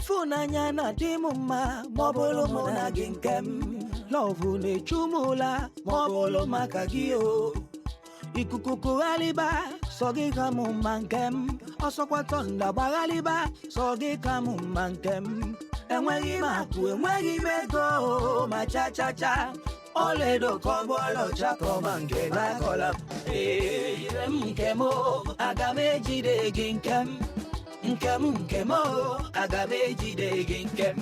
Ịfụnanya na-adị m mma ma ọ bụrụ mụ na gị nke m. Love na-echu m ụla ma ọ bụrụ maka gị o. Ikuku kụgharịba, sọ gị ka mụ mma nke m. Ọsọkwa thunder gbagharịba, sọ gị ka mụ mma nke m. Enweghị m akụ, enweghị m ego, ma cha cha cha. Ọlaedo ka ọ bụ ọlaọcha ka ọ ma nke m akọla m. Ee, jide m nke m o, aga m ejide gị nke m. Nke m nke m o, aga m ejide gị nke m.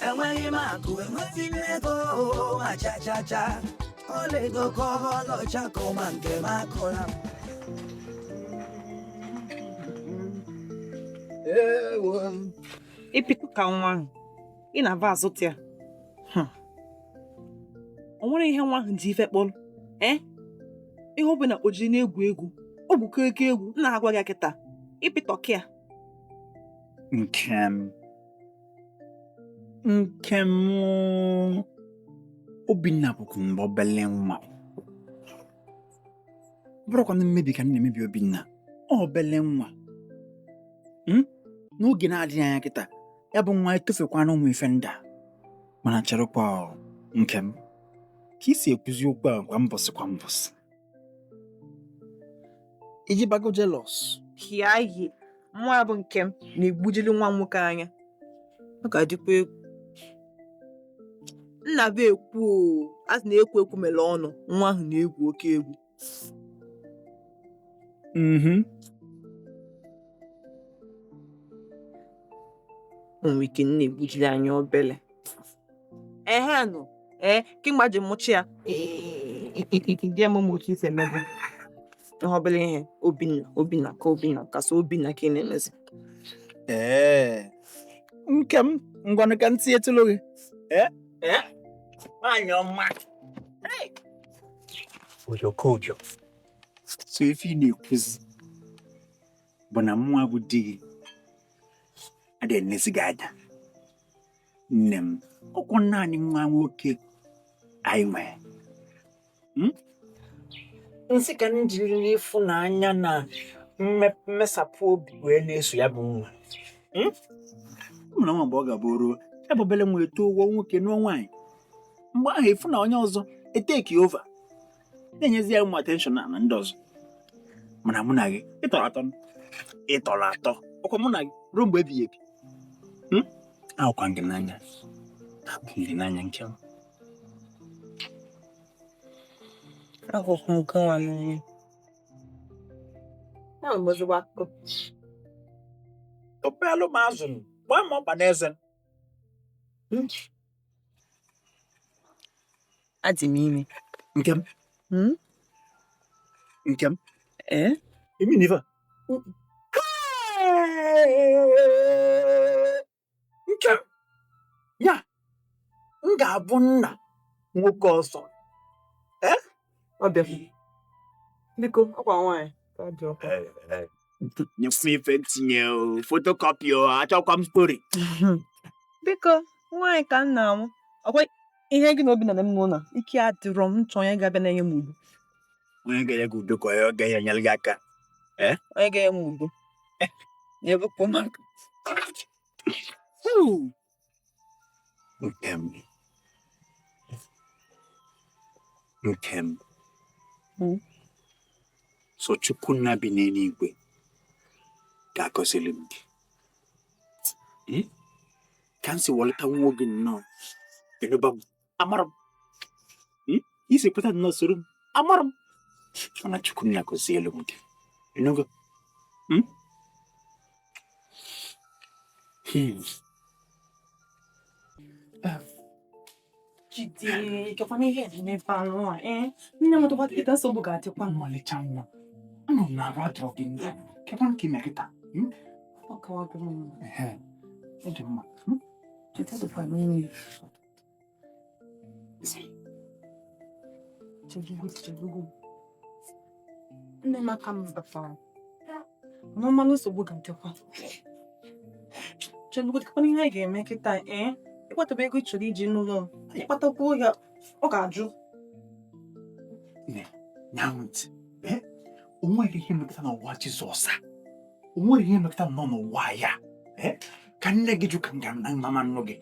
Enweghị m akụ, enweghị m ego, ma cha cha cha. Ọlaedo ka ọ bụ ọlaọcha ka ọ ma nke m akọla m. Ewo. Ịpịkụ ka nwa ahụ ị na-ava azụta ya. O nwere ihe nwa ahụ ji ife kpọrọ ee ihe ọ bụla o ji na-egwu egwu ọ bụ oke egwu m na-agwa gị kịta ịpịtọka ya. Nke m. Nke m. Obinna bụkwa mgbe obele nwa. Ọ bụrụkwa na mmebi ka m na-emebi Obinna, ọ obele nwa. N'oge na-adịghị anya kịta, ya bụ nwa etofekwana ụmụ ife ndị a. Mana cherekwa o, nke m, ka i si ekwuzi okwu a kwa mbọsị kwa mbọsị. Iji bago jealous. Hịa ihe nwa bụ nke m na-egbujili nwa m nwoke anya. Ọ ga-adịkwa egwu. Nna bụ ekwu o, a sị na ekwu ekwu mere ọnụ, nwa ahụ na-egwu oke egwu. O nwere ike na-egbujili anya obele. Ehe nụ, ee, kemgbe ji mụchi ya, ndị m ụmụ otu isi emebu. Ihe obele ihe, Obinna, Obinna ka Obinna ka so Obinna ka ị na-emezi. Ee, nke m ngwanụ ka m tinyetụlụ gị. Ee, ee, nwaanyị ọma. Oyoko ojo. So ife ị na-ekwuzi bụ na mụnwa bụ di gị adịghị enezi gị anya. Nne m, ọkwọ naanị nwa nwoke anyị nwere. Nsị ka m jiri ịfụnanya na mmesapụ obi wee na-eso ya bụ nwa. Ọ mụrụ nwa mgbe ọ ga-abụ ruo ya bụ obele nwa eto ụgwọ nwoke nụọ nwaanyị. Mgbe ahụ ịfụ na onye ọzọ eteki over na-enyezi ya ụmụ attention na ndị ọzọ. Mana mụ na gị ịtọrọ atọ ịtọrọ atọ ọkwa mụ na gị ruo mgbe ebighị ebi. Ahụkwa m gị n'anya, ahụ m gị n'anya nke m. Ahụhụ nke nwa n'anya. Ya bụ ezigbo akụkọ. Tụpelụ m azụ m, gbaa m ọkpa n'eze. Adị m ime. Nke m. Nke m. Ee? Imi na ife a? Nke m. Ya, m ga-abụ nna nwoke ọsọ. Ọ bịa. Biko, ọkwa nwaanyị. Ka ọ dị ọkwa. Nyekwa ife ntinye o, photocopy o, achọkwa m story. Biko, nwaanyị ka m na-amụ. Ọkwa ihe gị na Obinna na m n'ụlọ, ike adịrọ m nchọ onye ga-abịa na-enye m udo. Onye ga-enye gị udo ka onye ga-enyere gị aka. Onye ga-enye m udo. Na-ebupụ m aka. Nke m. Nke m. So Chukwu nna bi n'eluigwe ga-agọzili m gị. Ka m si welata nwa gị nnọọ ịnụba m amara m. Isi kweta nnọọ soro m amara m. Mana Chukwu nna gọzielu m gị. Ịnụgo? Jide, kekwana ihe dị n'ebe anụ a, ee? Nne m tụkwa kịta nsogbu ga-adịkwa. Ọmalịcha nwa. Anọ m na-arụ adịrọ gị ndụ. Kekwana ka ime kịta. Ọ kawago m mma. Ehe. Ọ dị mma. Jide dịkwa n'ime. Chelugo, chelugo. Nne m aka m batara. N'ọmalụ nsogbu ga-adịkwa. Chelugo, dịkwana ihe anyị ga-eme kịta, ee? Ịkpataba ego ị chọrọ iji n'ụlọ m. Ịkpatakwuo ya, ọ ga-ajụ. Nne, nyaa ntị. O nwere ihe mekọta n'ụwa Jizọs a. O nwere ihe mekọta nọ n'ụwa ya. Ka nne gị jụ ka m ga na mama nnụ gị.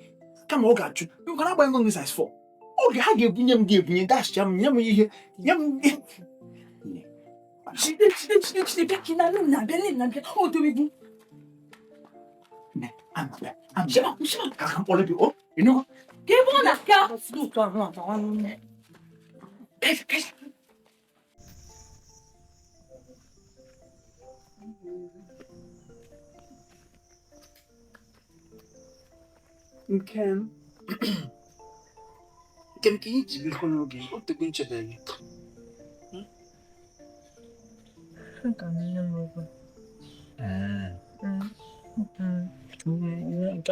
Kama ọ ga-achụ maka na agbaghị gị size 4. Oge ha ga-ebunye m ga-ebunye dashịa m nye m ihe nye m. Jide, jide, jide, jide, bịa ka ị na-anụ m na-abịa, nne m na-abịa, o dobe gị. Nne, ama bịa, ama bịa. Shima, shima. Ka m kpọrọ gị, o, ịnụgo? Ka ebe ọ na-aga. Otu ahụ abawa nne. Kaịsa, kaịsa. Nke m nke m ka ihe ji biko n'oge o tego nchebe gị. Nke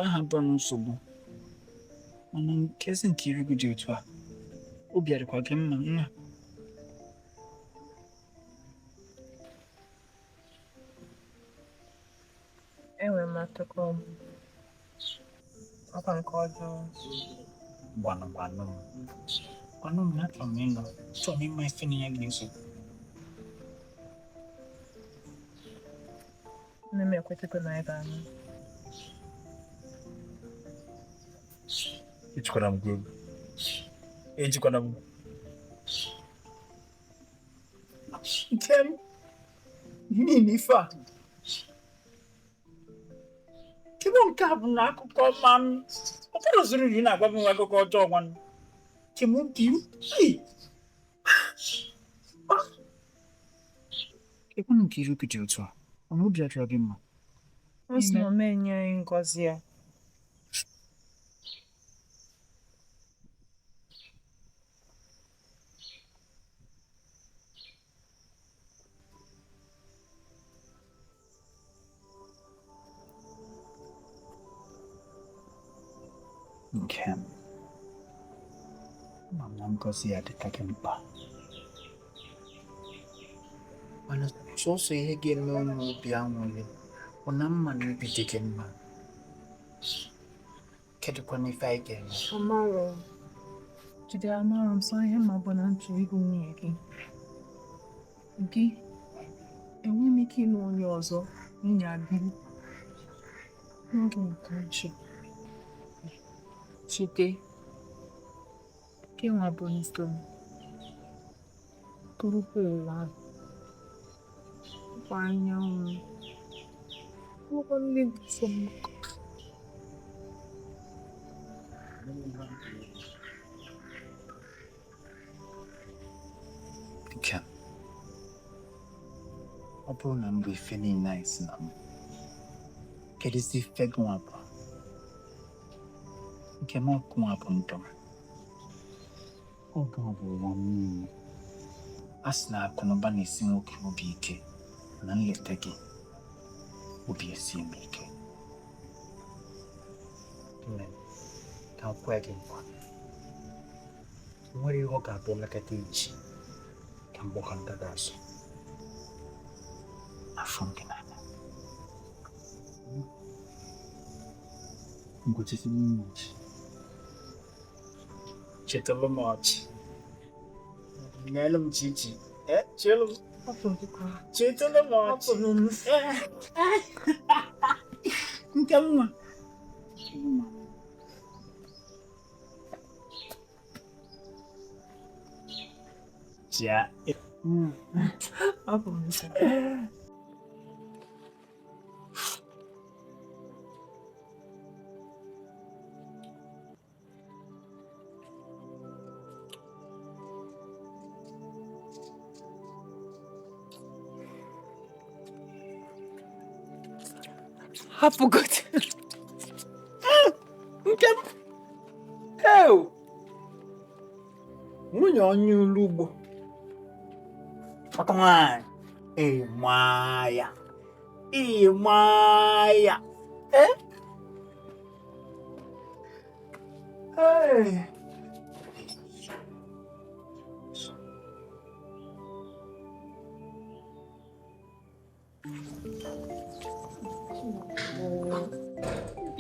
ahụ abụọ na nsogbu mana nkezi nke iru gị dị otu a obi adịkwa gị mma nwa. Enwere m akụkọ ọkwa nke ọjọọ. Gwanụ gwanụ m gwanụ m na achọrọ m ịnụ, achọrọ m ịma ife na ya gị nsogbu. Nne m ekwetego na anyị ga-anụ. Ejikwana m gwa egwu. Ejikwana m. Nke m n'ihi ife a. Kedu nke a bụ na akụkọ ọma m? Ọ bụrụ zuru iri na-agwa m nwa akụkọ ọjọọ nwanne. Kem obi m. Ekwenụ nke iru gị dị otu a. Ọ na obi adịrọ gị mma? Ọ sị na ọ ma enye anyị ngọzi ya. Nke m ama m na ngọzi ya dịka gị mkpa mana sọsọ ihe ga-eme unu obi aṅụrị bụ na mma na obi dị gị mma. Kedụkwana ife anyị ga-eme? Amarọ. Jide, amarọ m sọ ihe ma bụ na m chọrọ ịbụ nwunye gị. Gị, enweghị m ike ịnụ onye ọzọ nwunye abili. N'oge nke nchi. Chide, gị nwa bụ nsọ m. Bụrụkwa ụwa. Bụkwa anyanwụ. Bụrụkwa ndị nsọ m. Nke ọ bụrụ na m bụ ife niile anyị si na m, kedụzi ife gị nwa bụ? Nke m ọkụ nwa bụ ndụ m. Oge ọ bụ ụwa m niile. A sị na akụ na ụba na-esi nwoke obi ike na nleta gị obi esie m ike. Nne m, ka m kwee gị nkwa. O nwere ihe ọ ga-abụ nlekọta echi ka m gbakọta gị azụ. Afọ m gị n'anya. Ngwụchisi n'ime ọchị. Chetụlụ m ọchị. Nyelụ m chichi. Chelụ m. Chetụlụ m ọchị. Nke m nwa. Chia. Ọ bụ nsọ. Hapụgodu. Nke m. Ew! Nwunye onye ụlọ ugbo. Ọtọ nwaanyị. Ịma ya. Ịma ya. Eh? Hey.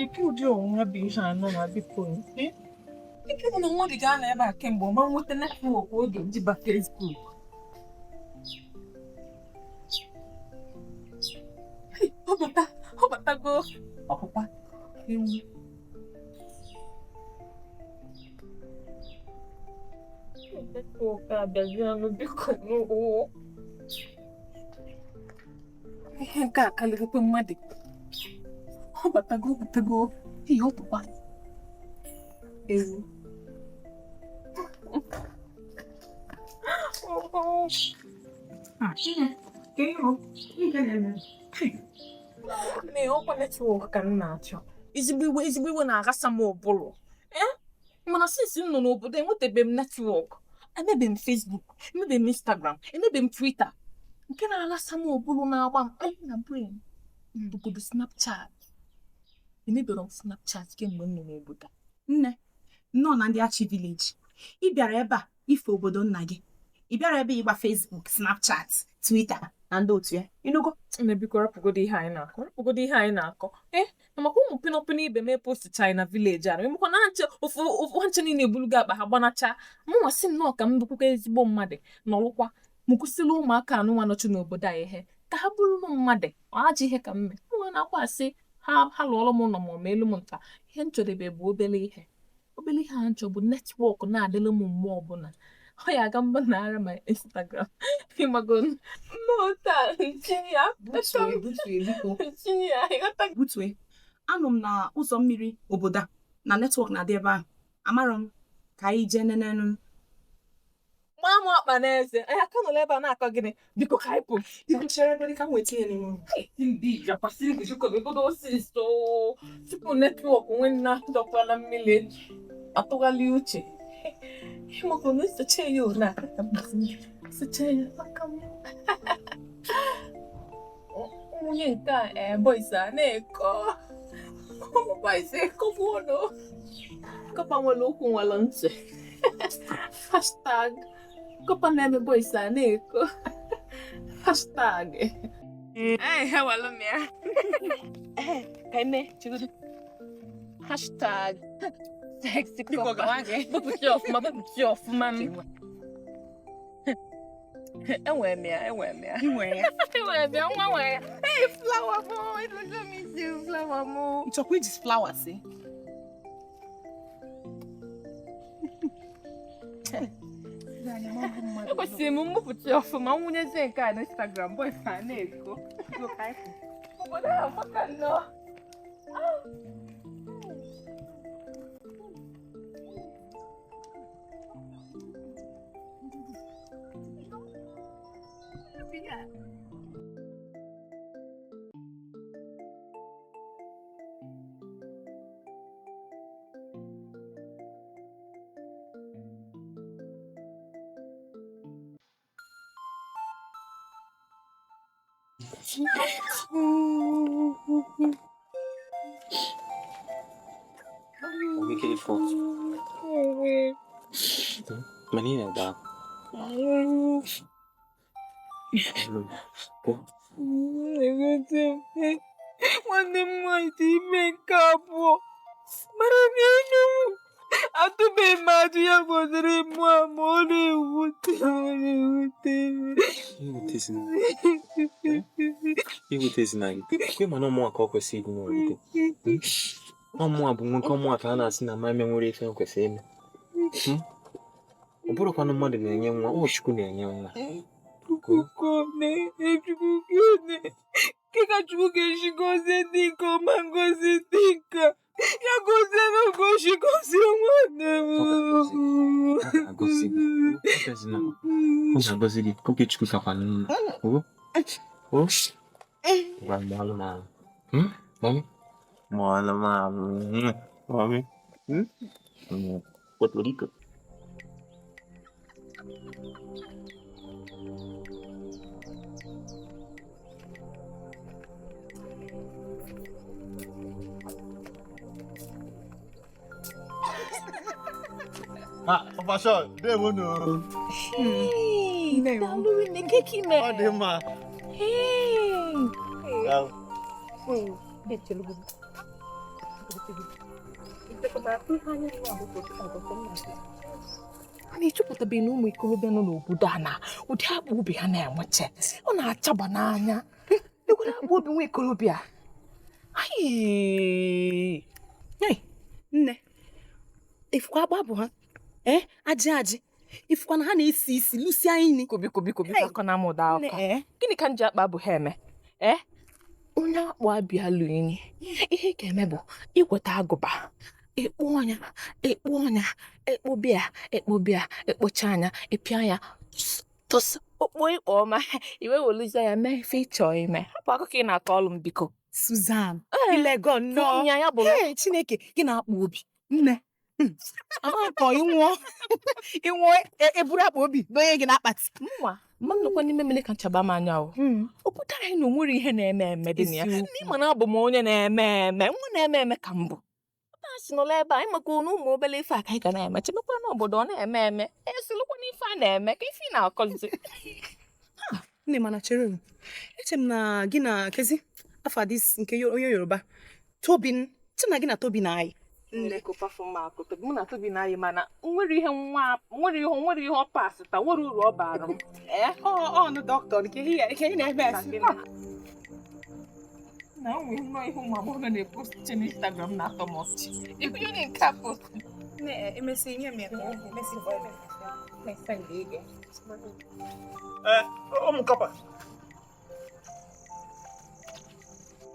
Ike ụdị ọnwụnwa bụ ihe anọ ma biko. Ike bụ na nwa gị ga-anọ ebe a kemgbe ọ ma nweta netwọk oge ji ba Facebook. Ọ bata, ọ batago. Ọpụpa. Ewu. Network abịazianụ biko n'ụwa. Ihe nke a karịrịkwa mmadụ. Ọ batago ọ batago ihe ọ pụkwa. Ewu. Nne, ọkwa network ka m na-achọ. Ezigbo iwe na-aghasa m ụbụrụ. Ee? Mana since m nọ n'obodo enwetabeghị m network. Emebeghị m Facebook, emebeghị m Instagram, emebeghị m Twitter. Nke na-aghasa m ụbụrụ na-agba m kpam na brain. Bụgodu Snapchat. Emebere m Snapchat kemgbe m nọ n'obodo a. Nne, nnọọ na ndị Achị village. Ị bịara ebe a ife obodo nna gị. Ị bịara ebe ịgba Facebook, Snapchat, Twitter na ndị otu ya. Ịnụgo? Nne, biko rapụgodo ihe anyị na-akọ, rapụgodo ihe anyị na-akọ. Ee, na maka ụmụ pinọpinọ ibe m epostichaghị na village a, emekwa na nche ofu ofu ha nche niile ebulugo akpa ha gbanacha. Mụnwa sị nnọọ ka m bụkwukwa ezigbo mmadụ nọrụkwa m kwụsịrị ụmụaka anụnwa nọchi n'obodo a ihe ka ha bụrụ mmadụ ọ ajọ ihe ka m mee. Mụnwa na-akwa asị ha ha lụọrọ m ụlọ ma ọ ma elu m nta. Ihe m chọdebe bụ obere ihe. Obere ihe a nchọ bụ network na-adịlụ m mgbe ọbụla. Ọ ya aga mba na ara ma Instagram. Ịmago nnọọ taa ntinye ya. Butue, butue, biko. Ntinye ya, ịghọta. Butue. Anụ m na ụzọ mmiri obodo a na network na-adị ebe ahụ. Amarọ m ka anyị jee nenenu. Maa m ọkpa n'eze. Anyị aka nọrọ ebe a na-akọ gịnị? Biko ka anyị pụ. Biko chere ka m weta ya n'ime ụlọ. Ndị yakwasịrị gị chukwu egodo ọsịsọ tupu network nwee nna dọkwa na mmiri atụghalị uche. Ịmakwa na nsacha ya ole a ka m sacha ya aka m. Nwunye nke a ee boys a na-eko. Ụmụ boys ekogbu ọnụ. Kọpa nwere ụkwụ nwere ntị. Hashtag kọpa na-eme boys a na-eko. Hashtag. Ee, hewalụ m ya. Ka eme chegodo. Hashtag sexy kọpa. Bupụta ọfụma, bupụta ọfụma m. Enwere m ya, enwere m ya. Ị nwere ya. Enwere m ya, nwa nwere ya. Hey, flower mụ, ịlụjọ m isi flower mụ. Ị chọkwa iji flower si? Ekwesịrị m mmụpụta ọfụma, nwunyezie nke a na Instagram, boys a na-eko. Obodo a amaka nnọọ. Ike ifo. Mana ị na-ebe akwa. Nwanne m nwaanyị dị ime nke abụọ. Mara m enu m. Atụbeghị m ajụ ya gọziri mụ a ma ọ na-ewute m, ọ na-ewute m. Iwutezina. Iwutezina gị. Kwe mana ọmụnwa ka ọ kwesịrị ịdị na-ewute. Ọmụnwa bụ nwoke ọmụnwa ka a na-asị na mama nwere ife m kwesịrị ime. Ọ bụrụkwanụ mmadụ na-enye nwa, ọ Chukwu na-enye nwa. Chukwukone, Chukwukone, nke ka Chukwu ga-esi gọzie ndị nke ọma ngọzi ndị nke a. Ya gọzie m gosi gọzie nwanne m. Ọ ga-agọzi gị. Ọ ga-agọzi gị. Oge Chukwu kakwanụ mma. O? O? Gwa m alụ m alụ. Mami? Mụọlụ m alụ. Mami? Puerto Rico. Ah, Papa Shaw, ndewo nụ. Hey, daalụ rinne, nke ka ime. Ọ dị mma. Hey. Daalụ. A na-echepụtabeghị na ụmụ ikorobịa nọ n'obodo a na ụdị akpa obi ha na-enwecha ọ na-achaba n'anya. Ekwere akpa obi nwa ikorobịa. Ayị. Nne, ifukwa akpụ abụ ha, ee, ajị ajị, ifukwa na ha na-esi isi lụsie ini. Biko, biko, biko, Hey. akọ na amụda Nne, akọ. ee. Gịnị ka m ji akpa abụ ha eme? Ee? Onye akpụ abịa lụ inyi. Ihe ị ga-eme bụ iweta agụba. Ịkpụ ọnya, ịkpụ ọnya, ịkpụbịa, ịkpụbịa, ịkpụcha anya, ịpịa ya, tụs, tụs, okpo ịkpọ ọma. Iwe weluzie ya mee ife ị chọọ ime. Hapụ akụkọ ị na-akọ ọlụ m, biko. Suzanne, ilego nnọọ. Nya ya bụrụ. Ee, Chineke, gị na-akpụ obi. Nne, ama ka ịnwụọ. Ịnwụọ, eburu akpa obi donye gị n'akpati. Mwa, ma m nọkwa n'ime mmiri ka nchaba m anya o. O pụtara anyị na o nwere ihe na-eme eme dị na ya. Eziokwu. Ndị ma na abụ m onye na-eme eme, nwa na-eme eme ka m bụ. Pụta si nọrọ ebe a, anyị maka na ụmụ obere ife a ka anyị ga na-eme. Chebekwa n'obodo ọ na-eme eme. Esolukwa n'ife a na-eme ka ife ị na-akọzi. Nne, mana chere m. Eche m na gị na Kezi, afa dis nke onye Yoruba, Tobin, che na gị na Tobi na-ayị. Nne mụ na Tobi na-ayị, mana nwere ihe nwa nwere ihe nwere ihe ọ pasịta nwere uru ọ bara m. Ee? Ọ nụ dọkịta nke ihe nke ị na-eme esi. Na o nwere nnọọ ihe ụmụ agbọghọ na-epost n'Instagram na-atọ m ọchị. Ihu onye nke a post. Nne, emesi nye m ya. Emesi Ee, ụmụ kọpa.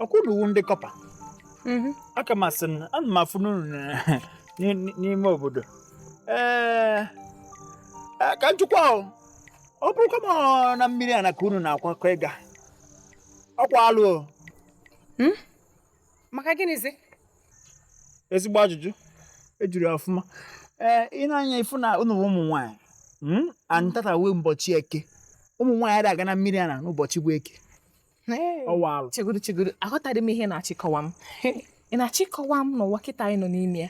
Ọkwụnuwu ndị kọpa. Aka masị m, ana m afụ n'unu n'ime obodo. Ee, ka njikwa o. Ọ bụrụkwa ma ọ na mmiri a na ka unu na-akwakọ ịga. Ọkwa alụ o. Maka gịnịzi? Ezigbo ajụjụ. Ejuru ya ọfụma. Ee, ị na-anya ifu na unu bụ ụmụ nwaanyị. And tata wee ụbọchị eke. Ụmụ nwaanyị adịghị aga na mmiri a na n'ụbọchị bụ eke. Ọwa alụ. Chegodo, chegodo, aghọtaghị m ihe na-achịkọwa m. Ị na-achịkọwa m n'ụwa kịta anyị nọ n'ime ya.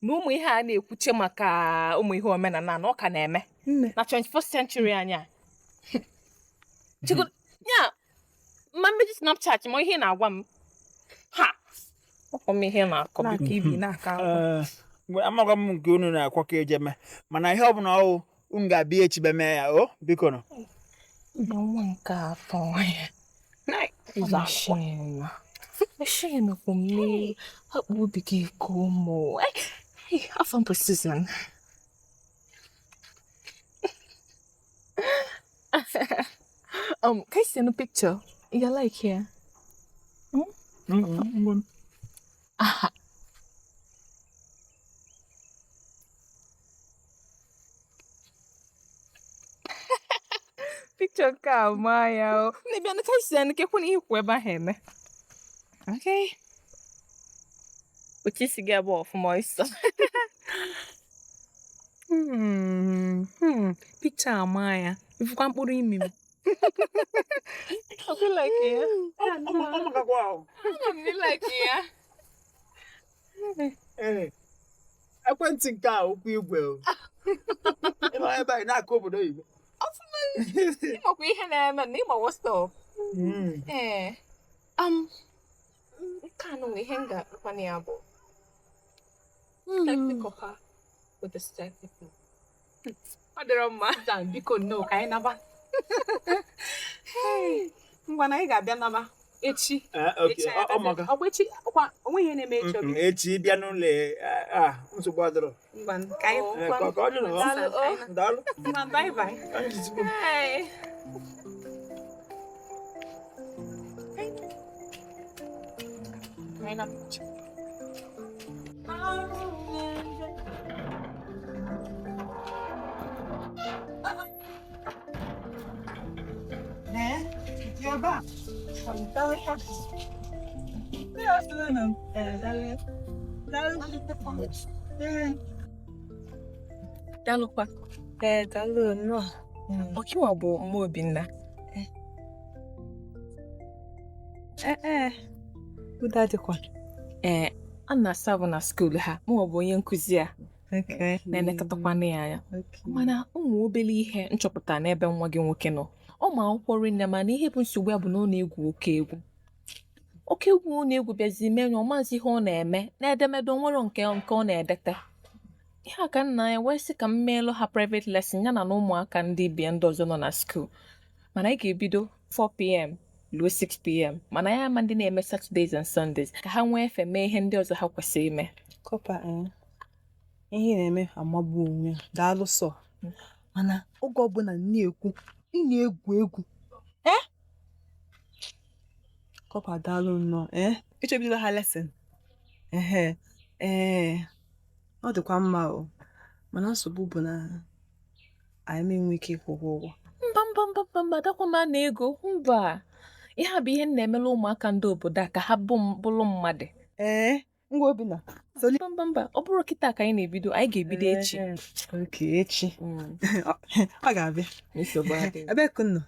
Na ụmụ ihe a na-ekwuche maka ụmụ ihe omenala na ọ ka na-eme. Nne. Na 21st century anyị a. Chegodo, ya ma mmeji Snapchat ma ihe ị na-agwa m. Ha! Ọkwa m ihe na-akọ biko. Na-aka ibi na-aka akwụkwọ. Ee, mgbe amaghị m nke unu na-akwa ka eje mee, mana ihe ọbụla ọwụ unu ga-abịa echi be mee ya o, biko nọ. Na nwa nke atọ ya. Machine kwụ m n'elu. Akpa obi gị ka ụmụ. Hey, afọ m bụ Susan. Can you send a picture? You like here? Aha. Picture nke a maa ya o. Nne bịa na ka send ka ekwe na ihe kwụ ebe ahụ eme. Okay. Otu isi gị abụọ ọfụma ọsọ. Picture ama ya. Ifukwa mkpụrụ imi m. I feel like ya. Ama m na like ya. Ee, ekwentị nke a okwu igwe o. Ị nọ ebe a ị na-akụ obodo oyibo. Ịmakwa ihe na-eme na ịma what's up. Ee. Nke a nụ ihe m ga-akpakwa na ya bụ sexy copper with the sexy food. Ọ dịrọ mma. Susan, biko nnọọ ka anyị naba. Hey, ngwa na anyị ga-abịa naba echi. Ee, okay, Echi anyị ọ maka. Ọ bụ echi ọkwa onweghị ihe na-eme echi obi. Echi bịa n'ụlọ a, nsogbu adịrọ. Ngwa ka anyị Ee, ka ọ dị nụ. Daalụ, o. Daalụ. Ngwa, bye bye. Ka anyị jisikwa. Hey. Anyị na- Daalụkwa. Ee, daalụ nnọọ. Ọkịwa bụ mma Obinna. Ee, udo adịkwa. Ee, a na-asa bụ na skuul ha, mụnwa bụ onye nkụzi a Okay. na-elekọtakwana ya anya. Mana ụmụ obere ihe nchọpụta n'ebe nwa gị nwoke nọ. Ọ ma akwụkwọ rinne, mana ihe bụ nsogbu ya bụ na ọ na-egwu oke egwu. Oke egwu ọ na-egwu bịazi mee ya ọ maazị ihe ọ na-eme n'edemede, o nwero nke nke ọ na-edete. Ihe a ka nna ya wee sị ka m meelụ ha private lesson ya na na ụmụaka ndị bịa ndị ọzọ nọ na skuul. Mana anyị ga-ebido 4 p.m. ruo 6 p.m., mana ya ama ndị na-eme Saturdays and Sundays ka ha nwee efe mee ihe ndị ọzọ ha kwesịrị ime. Ka Kọpa, ihe ị na-eme amagbu onwe ya. Daalụ sọ. Mana oge ọbụla m na-ekwu, ị na-egwu egwu. Ee? Kọpa, daalụ nnọọ. Ee? Ịchọ ibidola ha lesson. Ehe. Ee. Ọ dịkwa mma o. Mana nsogbu bụ na anyị ma enwe ike ịkwụ gị ụgwọ. Mba, mba, mba, mba, mba, adakwa m ana ego. Mba, ihe a bụ ihe m na-emela ụmụaka ndị obodo a ka ha bụrụ mmadụ. Ee, ngwa Obinna. Mba, mba, mba, ọ bụrụ kịta ka anyị na-ebido, anyị ga-ebido echi. Okay, echi. Ọ ga-abịa. Nsogbu adịghị. Ebee ka unu nọ?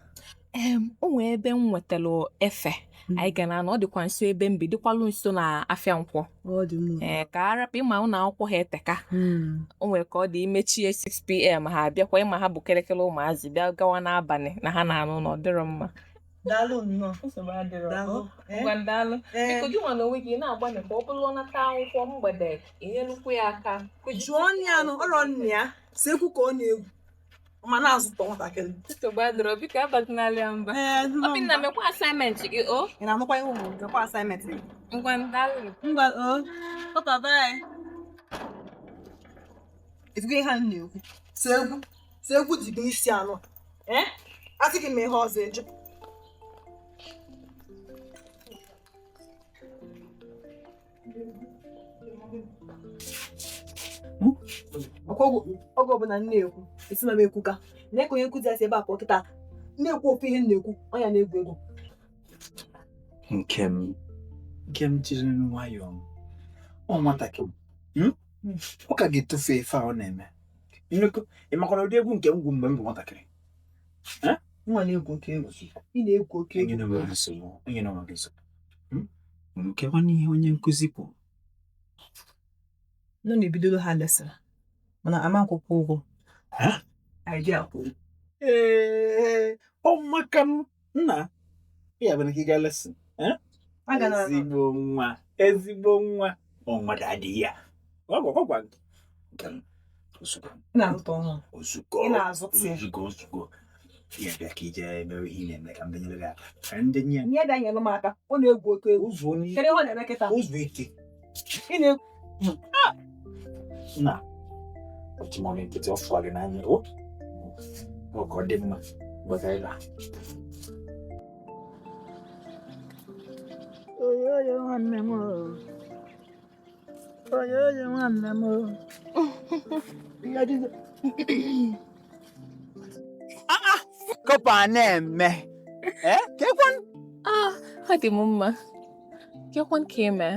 O nwee ebe m nwetara efe anyị ga na-anọ, ọ dịkwa nso ebe m bi, dịkwalụ nso na afịa nkwọ. Ọ dị mma. Ee, ka arapụ ịma ụlọ akwụkwọ ha eteka. O nwere ka ọ dị imechie 6 p.m. ha abịakwa, ịma ha bụ kịrịkịrị ụmụazị bịa gawa n'abalị na ha na-anụ na ọ dịrọ mma. Daalụ nnọọ. Nsogbu adịrọ. Daalụ. Ngwa, daalụ. Ee. Biko, gị nwa na onwe gị na-agbanị ka ọ bụrụ ọ nata akwụkwọ mgbede, inyelukwu ya aka. Jụọ nne ya nụ, ọrọ nne ya, si ekwu ka ọ na-egwu. Ma na-azụtọ nwatakịrị. Nsogbu adịrọ, biko abazinala ya mba. Ee, Obinna, mekwa assignment gị o. Ị na-anụkwa ihe ụmụ mekwa assignment gị. Ngwa, daalụ. Ngwa o. Papa, bye. Ifugo ihe a m na-ekwu. Si egwu. Si egwu dị gị n'isi anọ. Ee? Asị gị ma ihe ọzọ eju. Ọkwa oge ọbụla m na-ekwu, esi na m ekwuka na ka onye nkụzi ya si ebe a pụọ kịta na-ekwu ofu ihe m na-ekwu, ọ ya na-egwu egwu. Nke m jiri nwayọọ, ọ nwatakịrị. Ọ ka ga-etofe ife a ọ na-eme. Nnukwu ị makwara ụdị egwu nke m gwu mgbe m bụ nwatakịrị? Nwa na-egwu oke egwu, ị na-egwu oke egwu. Enye na onwe gị nsogbu, enye na onwe gị nsogbu. Nkekwa n'ihe onye nkụzi kwuru. Nọ na-ebidoro ha lesson, mana ama akwụkwọ ụgwọ. Ha? Idea kwuru. Ee, ọ maka m nna ya bụ na ka ị gaa lesson. Aga na Ezigbo nwa, ezigbo nwa. Ọ nwa daddy ya. Ọ gwa gị. Nke m, ozugbo. Ị na-azụta ọhụrụ. Ozugbo. Ị na-azụta ya. Ozugbo, ozugbo. Ya bịa ka ije emewe ihe ị na-eme ka m bịanyere gị aka. Ka ndị nye ya. Nye bịa nyelụ m aka, ọ na-egwu oke egwu. Ụzọ onye Kedu ihe ọ na-eme kịta? ụzọ ike. Ị na-egwu. Na. Otu mọrọ nkịtị ọ fụwa gị n'anya. O. Ọ ka ọ dị mma. Gwata ịla. Oyoyo nwanne m o. Oyoyo nwanne m o. Kọpa na-eme. Eh? Kekwan? Ah, ọ dị m mma. Kekwan ka ime.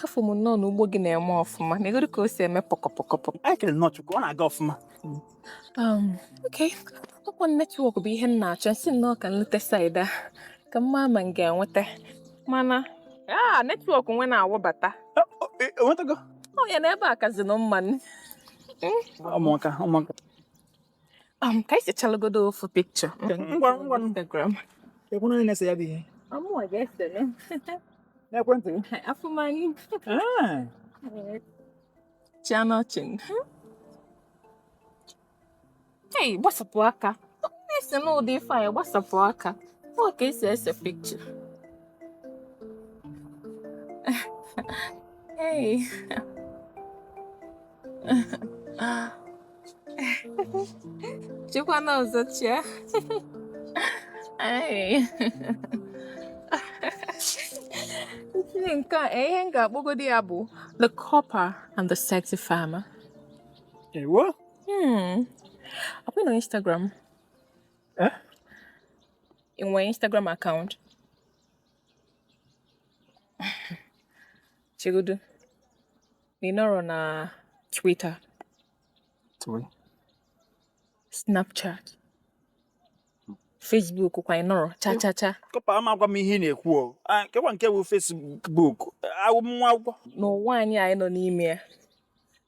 Afọ m nnọọ na ugbo gị na-eme ọfụma. Negodu ka o si eme pọkọpọkọpọ. Anyị kere nnọọ Chukwu, ọ na-aga ọfụma. Okay. Ọkwa network bụ ihe m na-achọ. Nsị nnọọ ka m lute side a. Ka m maa ma m ga-enweta. Mana, network nwe na-awụbata. Enwetago? Ọ ya na ebe a kazinụ mma. Ụmụaka, ụmụaka. Ka anyị sechalagodo ofu picture. Ngwa, ngwa. Instagram. Ekwu onye na-ese ya bụ ihe. Amụwa ga-ese nụ. N'ekwentị gị? Afụmanyị. Ah. Chịa n'ọchị. Hey, gbasapụ aka. Na-ese n'ụdị ife anyị, gbasapụ aka. Ọ ka esi ese picture. Hey. Chịkwana ọzọ chịa. Hey. Ihe nke a, ihe m ga-akpọgodi ya bụ The Copper and the Sexy Farmer. Ewo? Ọ na Instagram? Eh? Ị nwere Instagram account? Chegodu. Ị nọrọ na Twitter, Tụrụ. Snapchat, Facebook kwa ị nọrọ cha cha cha. Kọpa, ama gwa m ihe ị na-ekwu o. Ah, kekwa nke bụ Facebook. Awụ m nwa akwụkwọ. N'ụwa anyị anyị nọ n'ime ya.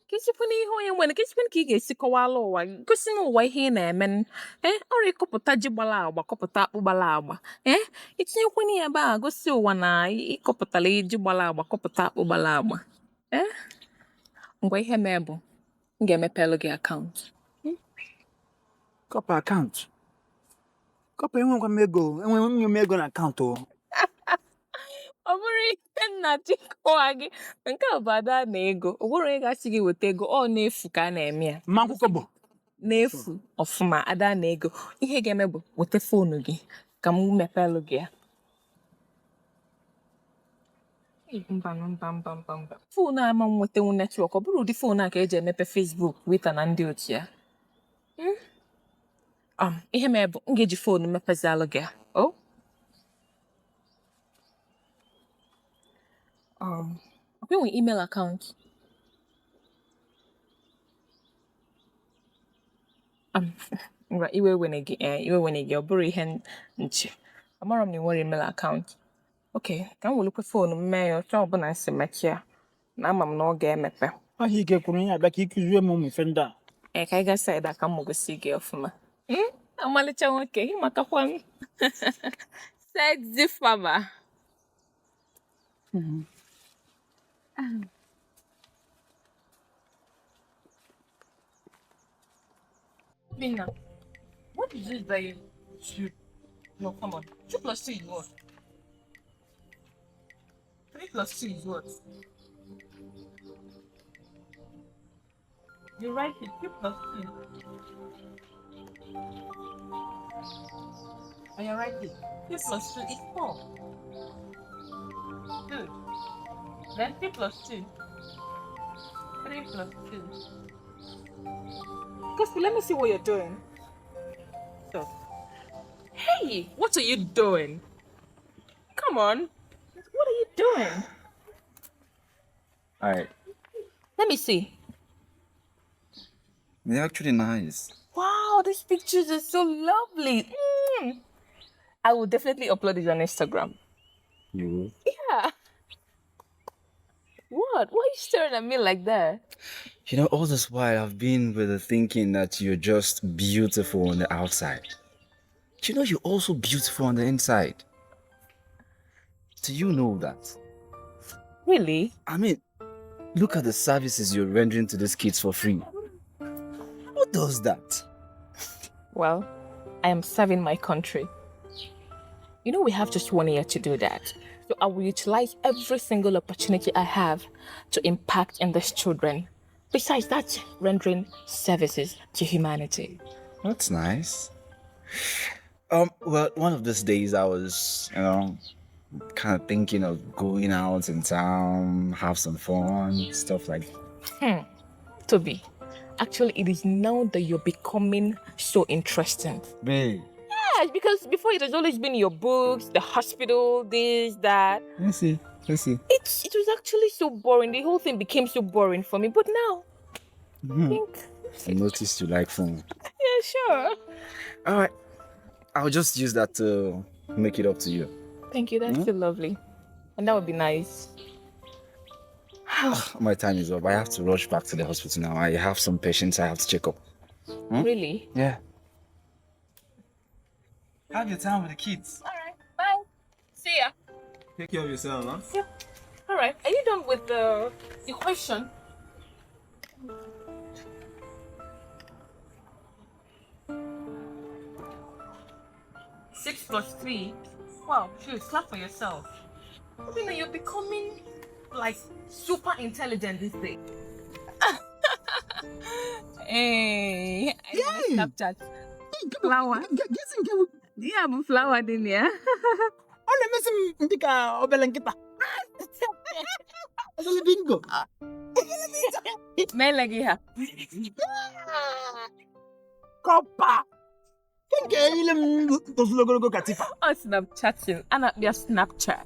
Kesikwana ihe onye nwere, kesikwana ka ị ga-esi kọwala ụwa, gosi n'ụwa ihe ị na-eme. Ee, ọrụ ịkọpụta ji gbara agba, kọpụta akpụ gbara agba. Ee, itinyekwana ya ebe a gosi ụwa na ịkọpụtara ji gbara agba, kọpụta akpụ gbara agba. Ee, ngwa, ihe mee bụ m ga-emepelu gị account. Kọpa, account. Kọpa, enwekwa m ego, enwe m ego na account o. Ọ bụrụ ihe m Na-achọ ịkọwa gị nke a bụ ada na ego o nwere onye ga-asị gị weta ego ọ na-efu ka a na-eme ya. Mma akwụkwọ bụ n'efu ọfụma ada na ego ihe ga-eme bụ weta foonu gị ka m mepelụ gị ya. Mba, mba, mba, mba, mba, foonu a ama m nwetanwu network. Ọ bụrụ ụdị foonu a ka eji emepe Facebook, Twitter na ndị otu ya. Ihe mee bụ m ga-eji foonu mepezialụ gị ya. O ọkwa enwe email account? Ngwa, iwe wene gị, ee, iwe wene gị. Ọ bụrụ ihe nche amarọ m na ị nwere email account. Ok, ka m welukwe foonu m mee ya otu ọbụla m si mechie na ama m na ọ ga-emepe. Ahụ ike kwuru ihe abịa ka ịkụzie m ụmụ ife ndị a. Ee, ka anyị gaa side a ka m gosi gị ọfụma. Ọmalịcha nwoke, ịmakakwa m sexy farmer. Bina, what is this that you two? No, come on. 2 plus 2 is what? 3 plus 2 is what? You write it. 2 plus 2. And you write it. 2 plus 2 is 4. Good. Then 3 plus 2. 3 plus 2. Gospel, let me see what you're doing. Stop. Hey, what are you doing? Come on. What are you doing? All right. Let me see. They're actually nice. Wow, these pictures are so lovely. I will definitely upload it on Instagram. You will? Yeah. What? Why are you staring at me like that? You know, all this while I've been with the thinking that you're just beautiful on the outside. Do you know you're also beautiful on the inside? Do you know that? Really? I mean, look at the services you're rendering to these kids for free. Who does that? Well, I am serving my country. You know, we have just 1 year to do that. So I will utilize every single opportunity I have to impact in these children. Besides that, rendering services to humanity. That's nice. Well, one of these days I was, you know, kind of thinking of going out in town, have some fun, stuff like that. Toby, actually, it is now that you're becoming so interesting. Babe. Yeah, because before it has always been your books, the hospital, this, that. Let's see. Let's see. It was actually so boring. The whole thing became so boring for me. But now, I think... I noticed you like phone. Yeah, sure. All right. I'll just use that to make it up to you. Thank you. That's so lovely. And that would be nice. My time is up. I have to rush back to the hospital now. I have some patients I have to check up. Really? Yeah. Have your time with the kids. All right. Bye. See ya. Take care of yourself, huh? Yeah. All right. Are you done with the equation? 6 plus 3. Wow, shoot, clap for yourself. You know, you're becoming like super intelligent this day. Hey, I Snapchat. Flower. Yeah, I'm flower in here. Oh, let me see. Ndika bingo. Melegiha. Copper. Oh, Snapchatting. And your Snapchat.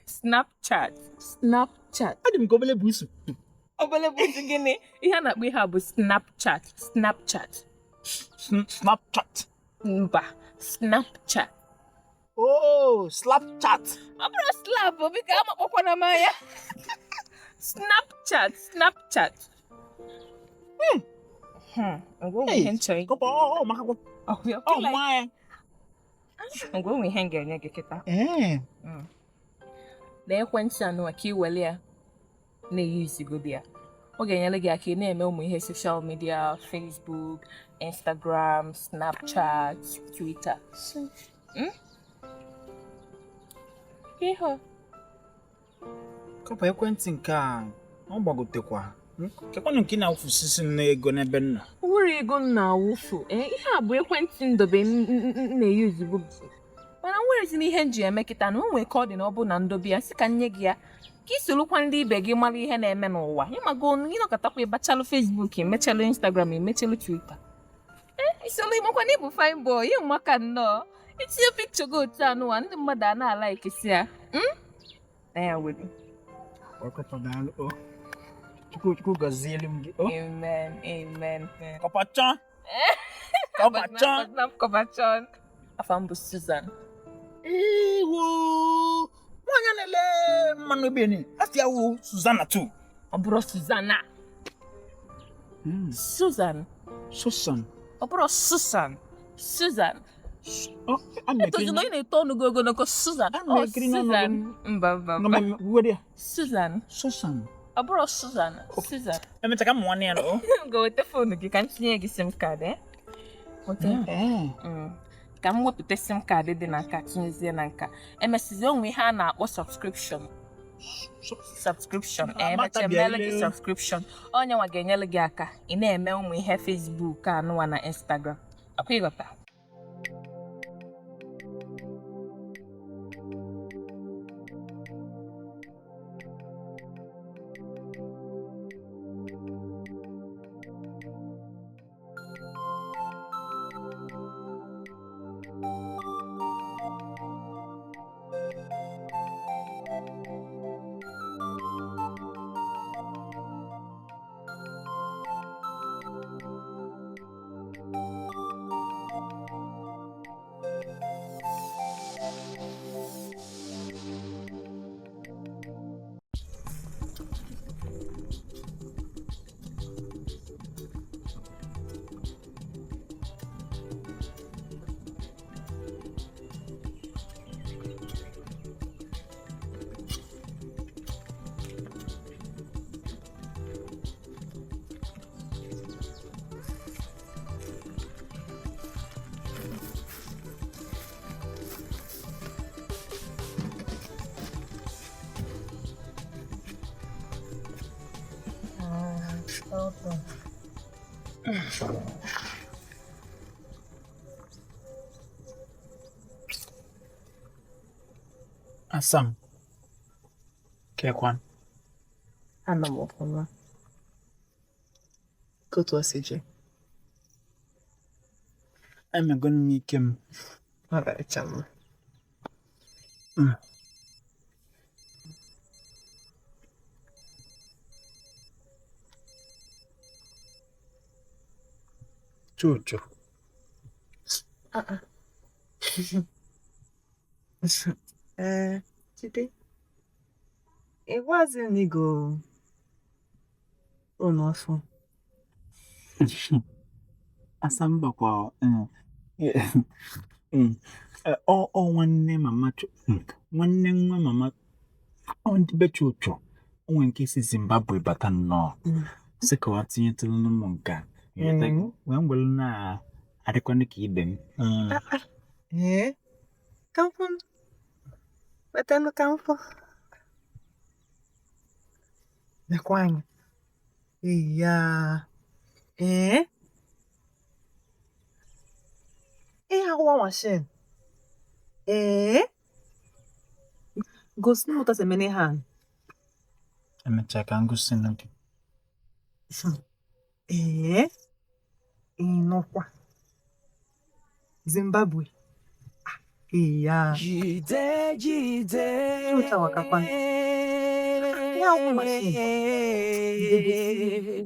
Snapchat. Snapchat. I didn't go busu. We have Snapchat. Snapchat. Snapchat. Mba. Snapchat. Oh, Snapchat. I'm not slap, because I'm a Snapchat. Snapchat. Hey, go oh, oh my. I'm going to hang in here. Eh. Na ekwentị anụ a ka ị wele ya na-eyuzigodo ya. Ọ ga-enyere gị aka ị na-eme ụmụ ihe social media, Facebook, Instagram, Snapchat, Twitter. Ihe. Kọpa ekwentị nke a ọ gbagotekwa. Kekwanụ nke ị na-awụfusisi m n'ego n'ebe m nọ. O nwere ego m na-awụfu. Ee, ihe a bụ ekwentị ndobe m na-eyuzubu. Mana nwerezi ihe m ji eme kịta na o nwee ka ọ dị na ọ bụ na ndobe ya sị ka m nye gị ya ka ị sorokwa ndị ibe gị mara ihe na-eme n'ụwa. Ịmago ịnọkọtakwa ịbachalụ Facebook, emechalụ Instagram, emechalụ Twitter. Ee, isolu ịmakwa na ịbụ fine boy, ịmaka nnọọ. Itinye pikchọ gị otu a n'ụwa, ndị mmadụ a na-alaikisi ya. Na ya were. Kọpa daalụ o. Chukwu Chukwu gọzielu m gị o. Amen, amen. Kọpachọn. Kọpachọn. Kọpachọn. Afa m bụ Susan. Iwu nwaanyị a na-ele mmanụ beni afịa wụ Susanna too. Ọ bụrụ Susanna. Susan. Susan. Ọ bụrụ Susan. Susan. Etozila ị na-eto ọnụ gị ogologo Susan. Ọ Susan. Mba mba mba. Susan. Susan. Ọ bụrụ Susan. Susan. Emecha ka m nwanne ya nọ. Ga weta foonu gị ka m tinye gị sim kaadị. Ka m wepụta sim kaadị dị na nka tinyezie na nka. Emesizie onwe ihe a na-akpọ subscription. Subscription. Emecha emeela gị subscription. Onye nwa ga-enyere gị aka ị na-eme ụmụ ihe Facebook anụwa na Instagram. Ọkwa ịghọta? Asam. Kekwan. Ana m ọfụma. Ka otu o si jee. Emego m ike m. Ọ ga-echa mma. Chuchu. Ee, Chide, ị gwazi m na ị go ụlọ ọfụ. Asam bakwa ọ nwanne mama nwanne nwa mama ọ ndị be Chuchu o nwere nke si Zimbabwe bata nnọọ sị ka ọ tinyetụrụ m nke a wee ngwere na-adịkwanụ ka ibe m. Ee, ka m fụ wetanụ ka m fụ. Lekwa anya. Eya. Ee. Ihe akwụkwọ mashin. Ee. Gosi m otu esi eme ihe a. Emechaa ka m gosi gị. Ee. Ị nọkwa. Zimbabwe. Eya. Jide jide. Chucha wakakwa. Ihe akwụkwọ mashin.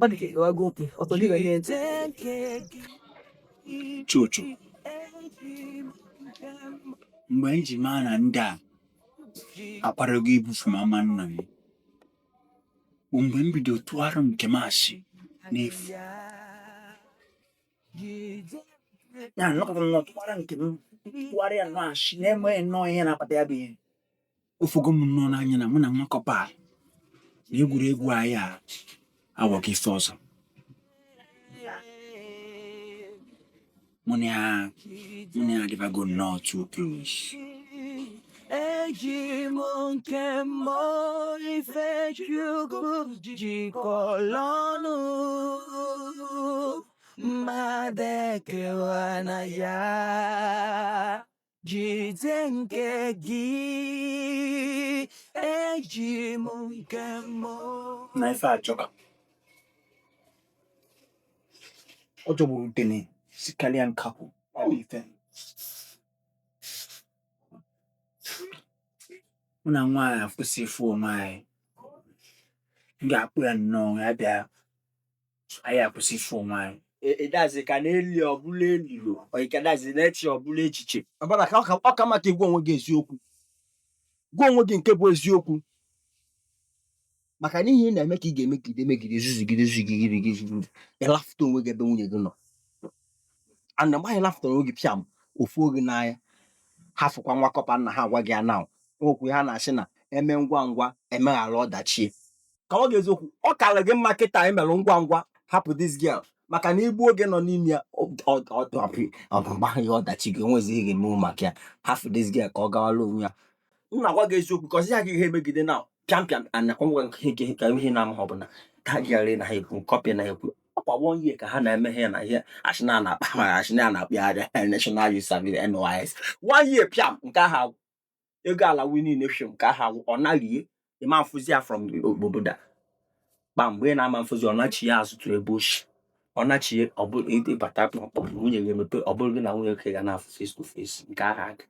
Ọ dị ka ịwago mkpi, ọtọ dịghị ihe ntị. Chuchu, mgbe anyị ji maa na ndị a akwadoghị ibufe mama nna m bụ mgbe m bido tụgharị nke m asị n'efu. Ya nọkọta nnọọ tụgharị nke m tụgharị ya nnọọ asị na-enweghị nnọọ ihe na-akpata ya bụ ihe. Ofugo m nnọọ n'anya na mụ na nwa kọpa a na egwuregwu anyị a awọghị ife ọzọ. Mụ na ya adịbago nnọọ too close. Eji m nke m ife Chukwu jikọrọ ọnụ mmadụ ekewana ya jide nke gị eji m nke m. Na ife ajọka ọ jọgburu udene sikarịa nkakwụ. Ọ bụ ife mụ na nwaanyị akwụsị ịfụ onwe anyị. M ga-akpụ ya nnọọ ya bịa anyị akwụsị ịfụ onwe anyị. Ịdazi ka na-eli ọbụla elilo ọikadazi na-eche ọbụla echiche. Abara ka ọ ka mma ka ị gwa onwe gị eziokwu, gwa onwe gị nke bụ eziokwu, maka na ihe ị na-eme ka ị ga-emegide megide zuzugide zuzugide zuzugide ịlafụta onwe gị ebe nwunye gị nọ. And mgbe anyị lafụtara onwe gị pịam ofu oge n'anya ha fụkwa nwa kọpa nna ha agwa gị ya na okwu ha na-asị na eme ngwa ngwa emeghara ọdachi. Ka ọ ga-eziokwu ọ kara gị mma kịta emelụ ngwa ngwa hapụ this girl, maka na igbu oge nọ n'ime ya ọgbagha ọdachi gị onwezi ihe ga-emenwu maka ya. Hapụ this girl ka ọ gawala onwe ya. M na-agwa gị eziokwu ka ọzi ya gị ihe emegide na pịam pịam anakwa nke ka ihe na-ama ọ bụla ka gị na ha ekwu kọpị na ekwu ọkwa 1 year ka ha na-eme ihe na ihe asị na na-akpa ma asị na na-akpị ya National Youth Service NYS 1 year pịam nke ahụ ego ala wi niile fim nke ahụ ọ naghị ịma mfụzi ya from obodo a kpa mgbe ị na-ama mfụzi ọ nachi ya azụ tụrụ ebe oshi ọ nachie ọ bụrụ ịbata kpọmkpọm nwunye gị emepe ọ bụrụ gị na nwunye gị ga na-afụ face to face nke ahụ aga.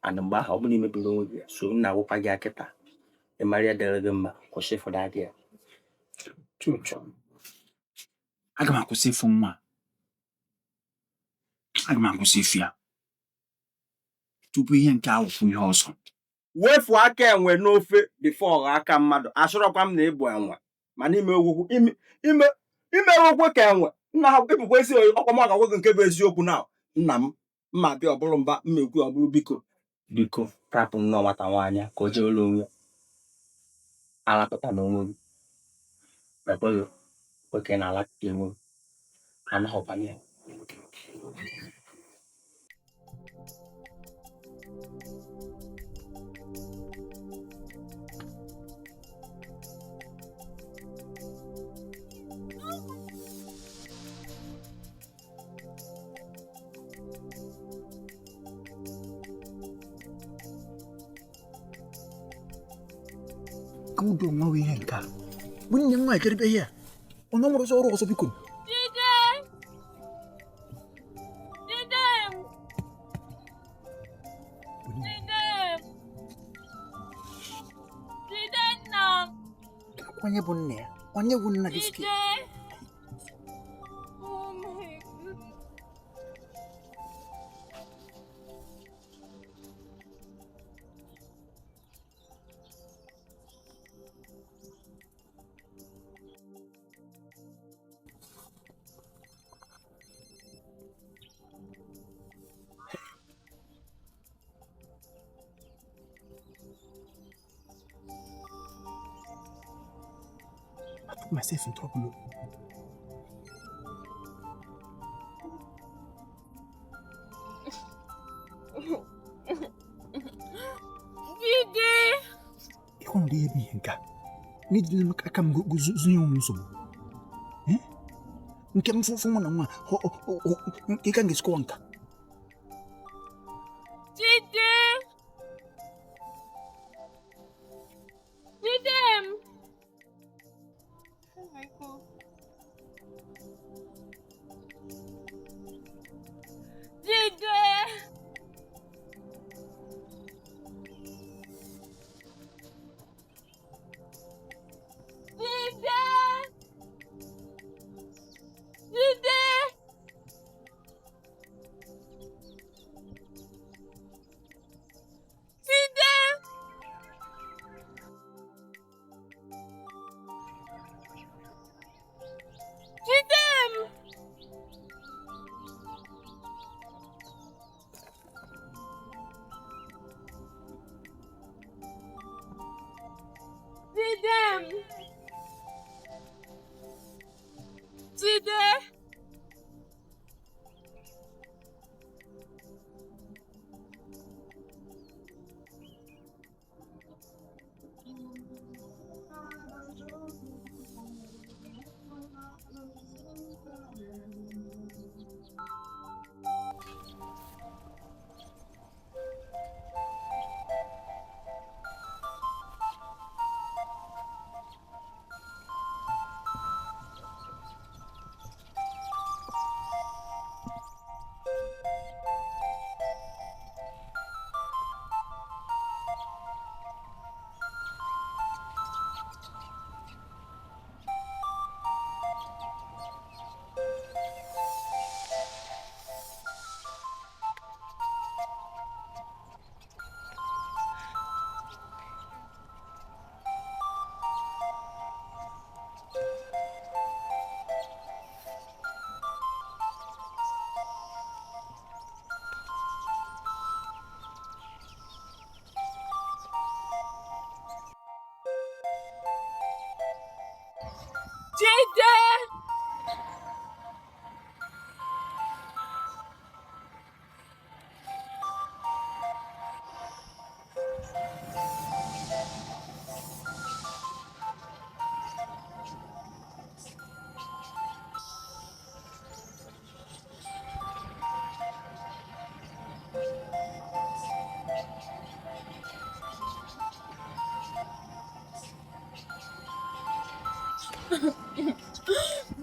And mgbe ahụ ọ bụrụ imebiri onwe gị so m na-agwụkwa gị akịta ịmara ya dịrị gị mma kwụsị ịfụda gị ya. Chuchu, aga m akwụsị ịfụ nwa, aga m akwụsị ịfụ ya tupu ihe nke ahụ kwụ ihe ọzọ. Wefu aka enwe n'ofe bifo ọghọ aka mmadụ. Asọrọkwa m na ịbụ enwe mana ime okwu ka enwe nna ha ịbụkwa ezi ọkwa m agagwa gị nke bụ eziokwu na nna m mma bịa ọ bụrụ mba mma ekwu ọ bụrụ biko biko rapụ nnọọ nwata nwaanyị ka o jee ụlọ onwe ya alapụta n'onwe gị ekweghị oke na-alapụta onwe gị anaghọkwana ya. Ka udo nwa ihe nke a nwunye m nwaanyị kedebe ihe a ọ na nwere ọrụ ọzọ biko. Jide! Jide! Jide! Jide nna m! Onye bụ nna ya? Onye bụ nna gị? Jide! Oh my God. I put myself in trouble. Jide! Ịhụ na ihe bụ ihe nke a n'ijide aka m zụnye onwe m nsogbu nke m fụfụ nwa na nwa ị ka ga-esikọwa nka. Jide! Jide m! Oh my God. Jide! Jide! Jide!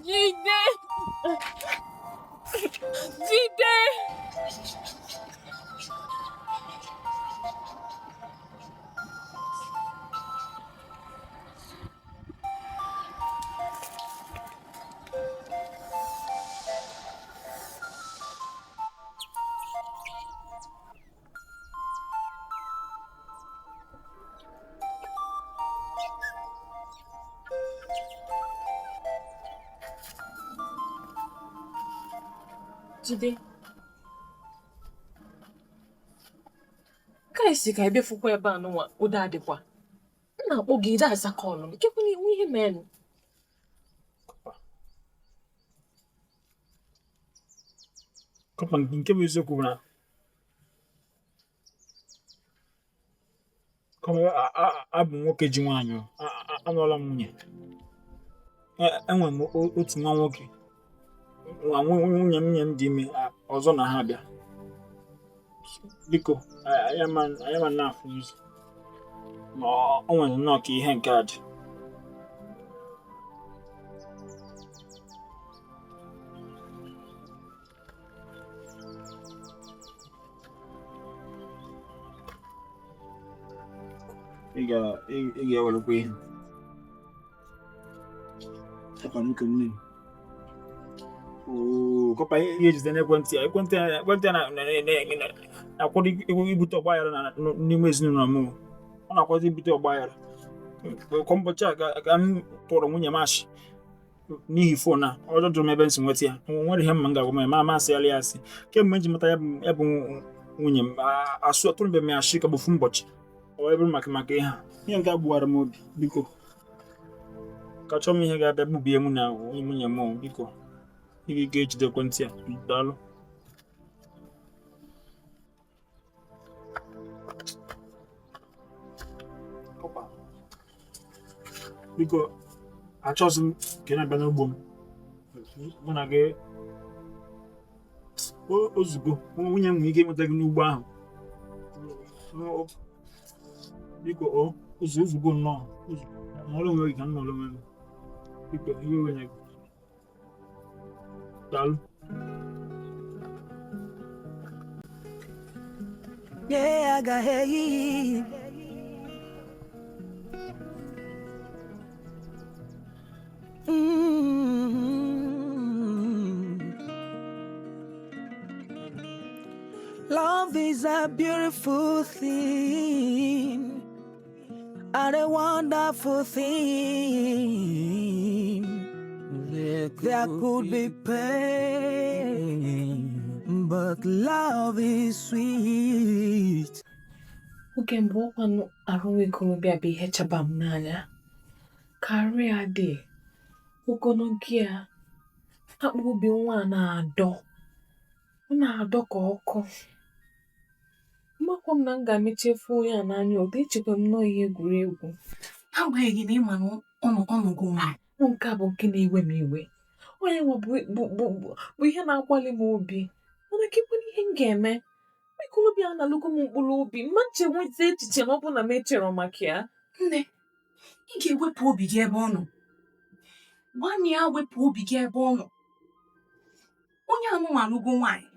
Jide! Jide! Jide. Ka esi ka ị bịafukwa ebe a nụnwa ụda adịkwa. M na-akpọ gị ide aza kọlụ m. Ikekwe na iwu ihe menụ. Kọpa nke bụ eziokwu bụ na kọpa abụ m nwoke ji nwaanyị o. Anụọla m nwunye. Enwere m otu nwa nwoke. Nwunye m dị ime ọzọ na ha abịa. Biko, anyị ma na-afụ ụzọ. Ma ọ nwere nnọọ ka ihe nke a dị. Ị ga-ewerekwa ihe. Kọpa ihe ejide n'ekwentị ya ekwentị ya na-akwado ibute ọgbaghara n'ime ezinụlọ m. Ọ na-akwado ibute ọgbaghara. Kwa ụbọchị a ka m tụrụ nwunye m ashị n'ihi fon a. Ọ jụrụ m ebe m si nweta ya. Nwere ihe mma m ga-agwa m ma amasị ya asị. Kemgbe m ji mata ya bụ nwunye m asụ atụrụbe m ya ashị ka bụ ofu ụbọchị. Ọ wee bụrụ maka ihe a. Ihe nke a gbuwara m obi. Biko ka chọọ m ihe ga-abịa gbubie mụ na nwunye m. Biko ị ga-ejide ekwentị a. Daalụ. Biko achọghịzị m ka ị na-abịa n'ugbo m. Mụ na gị ozugbo nwunye m nwere ike ịnweta gị n'ugbo ahụ. Biko ozugbo nnọọ. Nọrọ onwe gị ka m nọrọ onwe m. Biko iwe wenye gị. Daalụ. Yeah, agaghị. Love is a beautiful thing and a wonderful thing. There could be pain, but love is sweet. Oge mbụ ọkwanụ arụ nwa ikorobịa bụ ihe chaba m n'anya. Karịa dị ogologo ya, akpụ obi nwa na-adọ. Ọ na-adọ ka ọkụ. Mmakwa m na m ga-emechefu onye a n'anya ụdị echekwa m nọọ ihe egwuregwu. Agbanyeghị na ị ma na ọnọgo nwaanyị. Nke a bụ nke na-ewe m iwe. Onye nwa bụ ihe na-akwali m obi. Mana kekwana ihe m ga-eme. Ikorobịa a na-alụgo m mkpụrụ obi. Mma nche nweta echiche na ọ bụ na m echere maka ya. Nne, ị ga-ewepụ obi gị ebe ọ nọ. Gwanụ ya wepụ obi gị ebe ọ nọ. Onye anụnwa alụgo nwaanyị.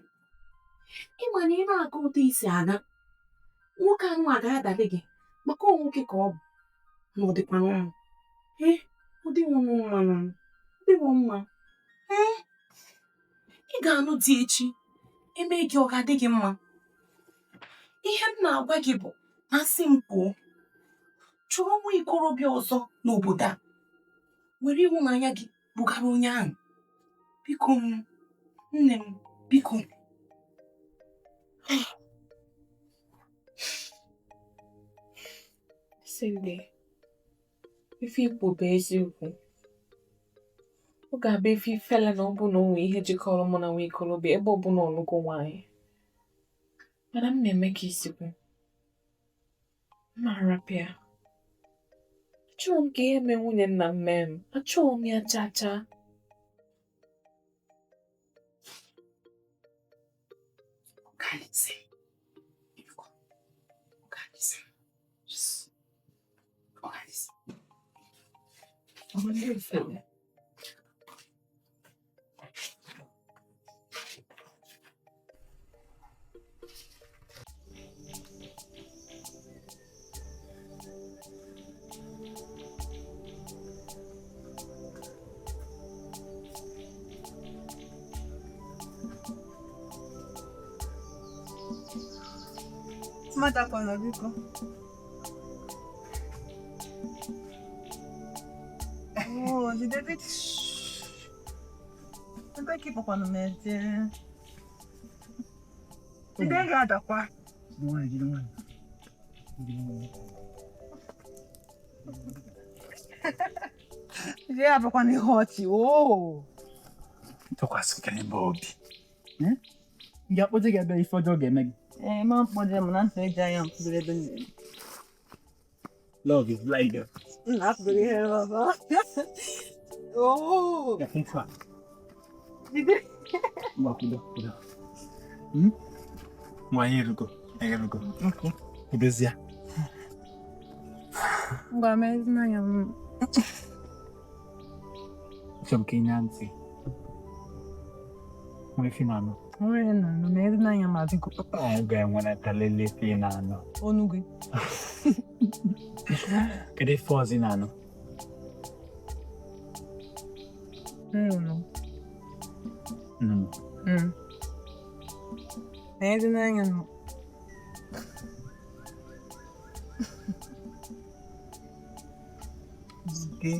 Ị ma na ị na-aga ụtọ isi aga. Nwoke anụnwa ga-adali gị maka ọ nwoke ka ọ bụ. Na ọ dịkwa mma. Ee, ọ dịghị mma na ọ dịghị mma. Ee, ị ga-anụ di echi. Eme gị ọ ga-adị gị mma. Ihe m na-agwa gị bụ na asị m kwuo. Chọọ nwa ikorobịa ọzọ n'obodo a. Were ịhụnanya gị bugara onye ahụ. Biko m, nne m, biko. Cindy, ife ikwu bụ eziokwu. Ọ ga-abụ ife ifele na ọ bụ na o nwee ihe jikọrọ mụ na nwa ikorobịa ebe ọ bụ na ọlụgo nwaanyị. Mana m na-eme ka isikwu. M na-arapịa. Achọghị m ka ihe mee nwunye nna m mee m. Achọghị m ya chaa chaa. Mmadụ akwana biko. Oh, jide biko. Ebe ka ịkpọkwanụ m eje. Jide ga-adakwa. Jide nwayọ, jide nwayọ. Jide nwayọ. Jide ya bụkwana ihe ọchị. Oo. Tụkwasị nke n'ime obi. M ga-akpọje gị ebe ife ọjọọ ga-eme gị. Ee, ma mkpọje m na ntị eji anya m kụziri ebe nne. Love is blind. Nna akụziri ihe ọzọ. Oo. Ya ntu a. Jide. Ngwa kwudo, kwudo. Ngwa anyị erugo, anyị erugo. Okay. Kwudozie. Ngwa mee n'anya m. Achọrọ m ka ị ṅaa ntị. Nwee ife ị na-anụ. Nwere na nụ mee n'anya m adịgo. Ọ ga-enwenatalele ife ị na-anụ. Onu gị. Kedu ife ọzọ ị na-anụ? Nnụnụ. Nnụnụ. Mee n'anya m. Jide.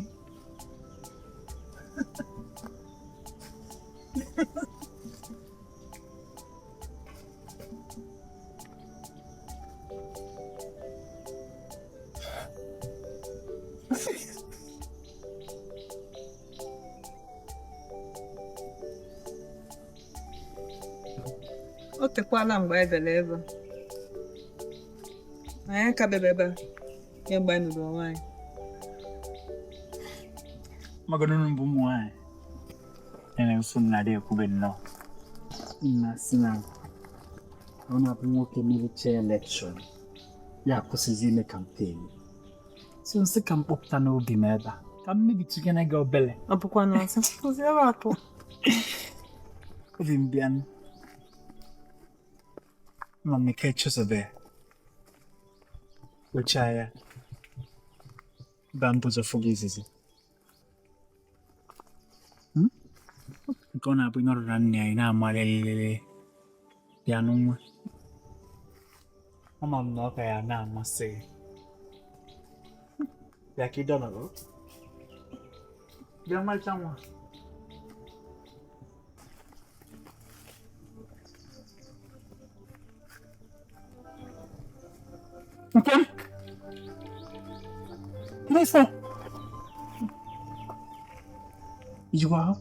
O tekwala mgbe anyị bịara ebe a. Anyị ka bịara ebe a kemgbe anyị nụrụ onwe anyị. Maka na unu bụ ụmụ nwaanyị. Nene nso m na-adị ekwube nnọọ. Nna sị na ọ na-abụ nwoke mericha elekshọn ya akwụsịzi ime kampen. So nsị ka m kpọpụta n'obi m ebe a ka m mebitụkene gị obele. Ọ bụkwa na ọsọ kwụsị ebe a pụ. Obi m bịa ma m ike chụsobe oche ya ba mbụ ụzọ fụ gị izizi. Nke ọ na-abụ ịnọrọ na nne anyị na-ama lelelele bịa nụ nwa. Ama m na ọ ka ya na-amasị gị. Bịa ka ị dọnọrọ. Bịa mmalịcha nwa. Nke m. Kedu ife? Ijikwa ahụ?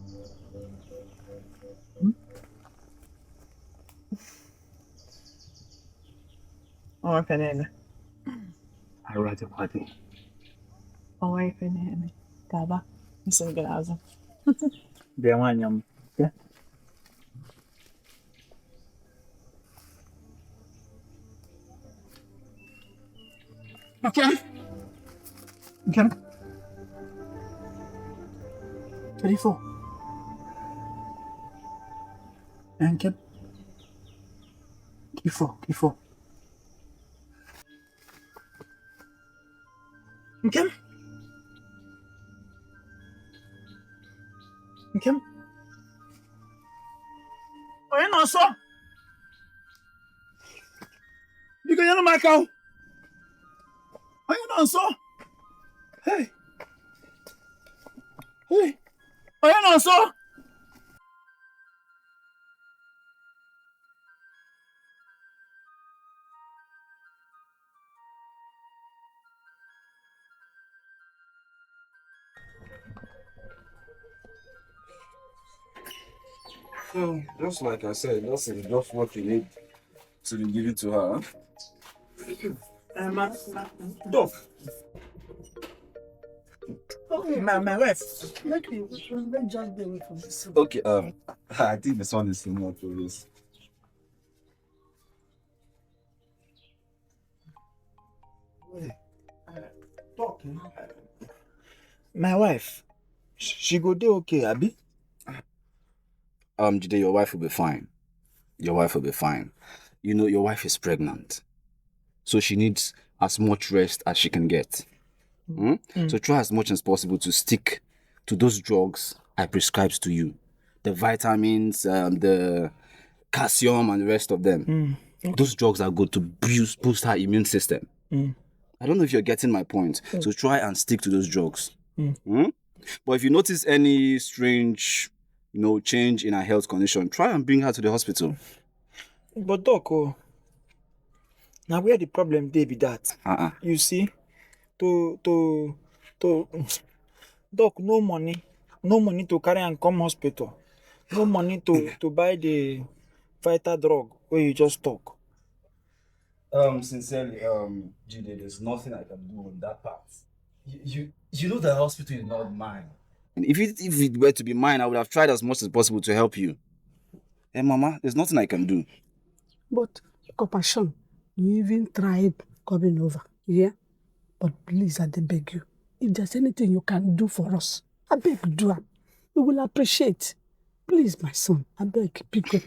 Ọnwa ife na-eme. Arụ adịkwa gị. Ọnwa ife na-eme. Gaba, nso gị n'azụ. Bịa nwaanyị m. Bịa. Nke m. Nke m. Kedu ife ọ? Nke m. Ifo, ifo. Nke m. Nke m. Onye nọ nso? Biko nyere m aka. Onye nọ nso? Hey. Hey. Onye nọ nso? So, just like I said, that's just what you need to be given to her. Doc. My wife. Make me just be with this. Okay, I think this one is similar to this. Doc. My wife. She go dey okay, abi? Jide, your wife will be fine. Your wife will be fine. You know, your wife is pregnant. So she needs as much rest as she can get. So try as much as possible to stick to those drugs I prescribed to you. The vitamins, the calcium and the rest of them. Okay. Those drugs are good to boost her immune system. I don't know if you're getting my point. So try and stick to those drugs. But if you notice any strange, you know, change in her health condition, try and bring her to the hospital. But doc, now where the problem dey be that? You see, to doc, no money to carry and come hospital, no money to buy the vital drug where you just talk. Sincerely, Jide, there's nothing I can do on that part. You know the hospital is not mine. And if it were to be mine, I would have tried as much as possible to help you. Hey, Mama, there's nothing I can do. But Compassion, you even tried coming over, yeah? But please, I beg you, if there's anything you can do for us, I beg, do it. We will appreciate. Please, my son, I beg, pick up.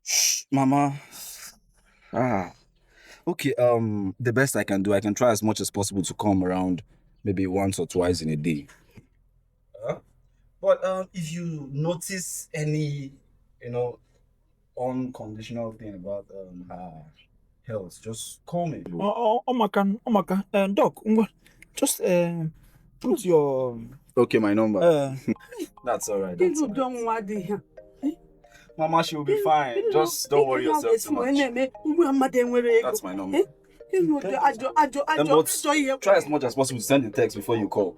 Shh, Mama. Okay, the best I can do, I can try as much as possible to come around maybe once or twice in a day. But if you notice any, you know, unconditional thing about her health, just call me. Omaka, Doc, just put your... Okay, my number. That's all right. That's all right. Mama, she will be fine. Just don't worry yourself too much. That's my number. But try as much as possible to send the text before you call.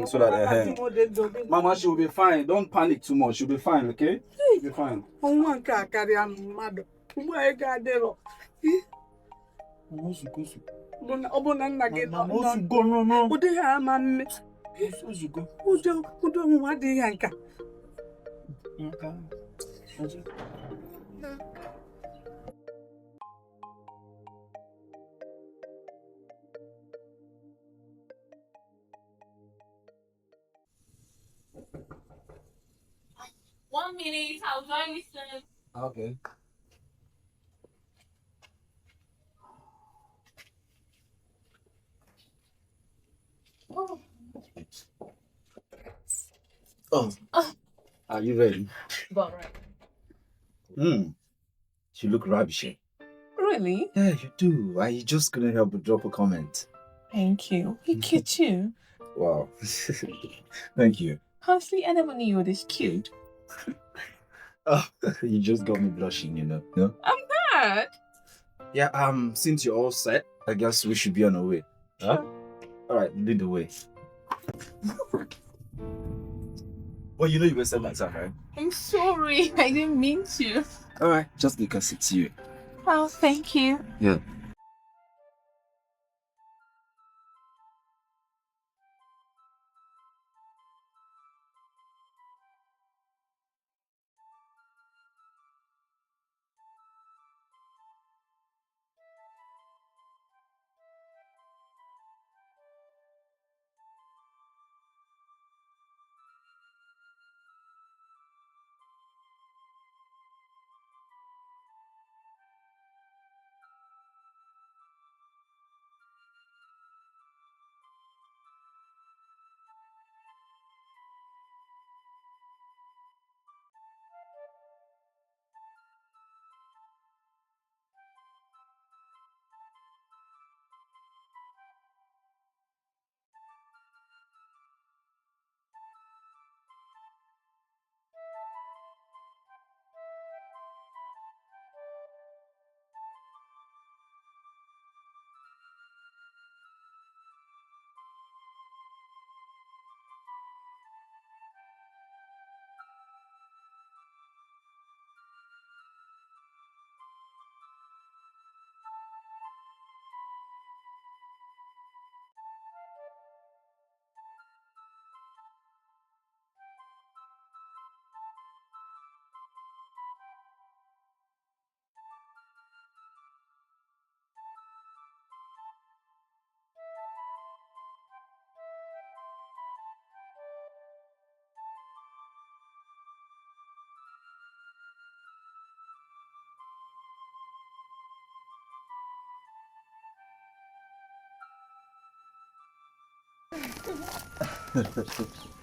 So that Mama, she will be fine. Don't panic too much. She'll be fine, okay? She'll be fine. One minute, I'll join you soon. Okay. Oh. Are you ready? All right. You look ravishing. Really? Yeah, you do. I just couldn't help but drop a comment. Thank you. You cute too. Wow. Thank you. Honestly, I never knew you were this cute. Oh, you just got me blushing, you know. No? I'm not. Yeah, since you're all set, I guess we should be on our way. Huh? Sure. All right, lead the way. Well, you know you wasted my time, right? I'm sorry. I didn't mean to. All right, just because it's you. Oh, thank you. Yeah.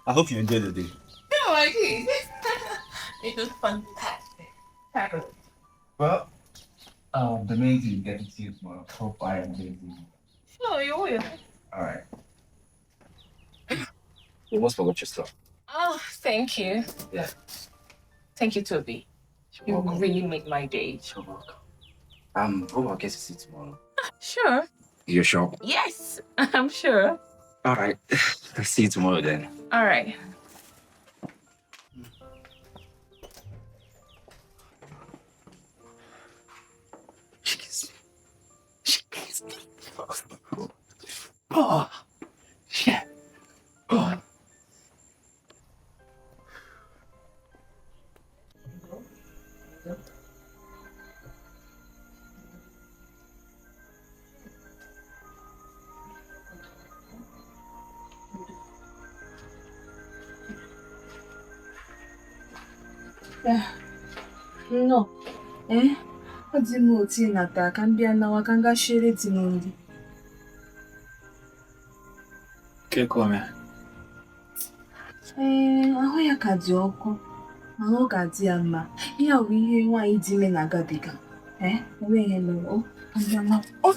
I hope you enjoyed the day. No, I did. It was fantastic. Fabulous. Well, the main thing is getting to see you tomorrow. Hope I am busy. Sure, you will. All right. You almost forgot your stuff. Oh, thank you. Yeah. Thank you, Toby. You really made my day. You're welcome. Hope I'll get to see you tomorrow. Sure. You're sure? Yes, I'm sure. All right. I'll see you tomorrow then. All right. She kissed me. She kissed me. Oh, yeah. Oh. Nnọọ, ee, ọ dị m otu ị natara ka m bịa nawa ka m gaa shiere di m nri. Kekome. Ee, ahụ ya ka dị ọkụ, mana ọ ga-adị ya mma. Ihe a bụ ihe nwaanyị dị ime na-agabiga. Ee, onweghị ihe mere, o, ka m bịa nawa. O!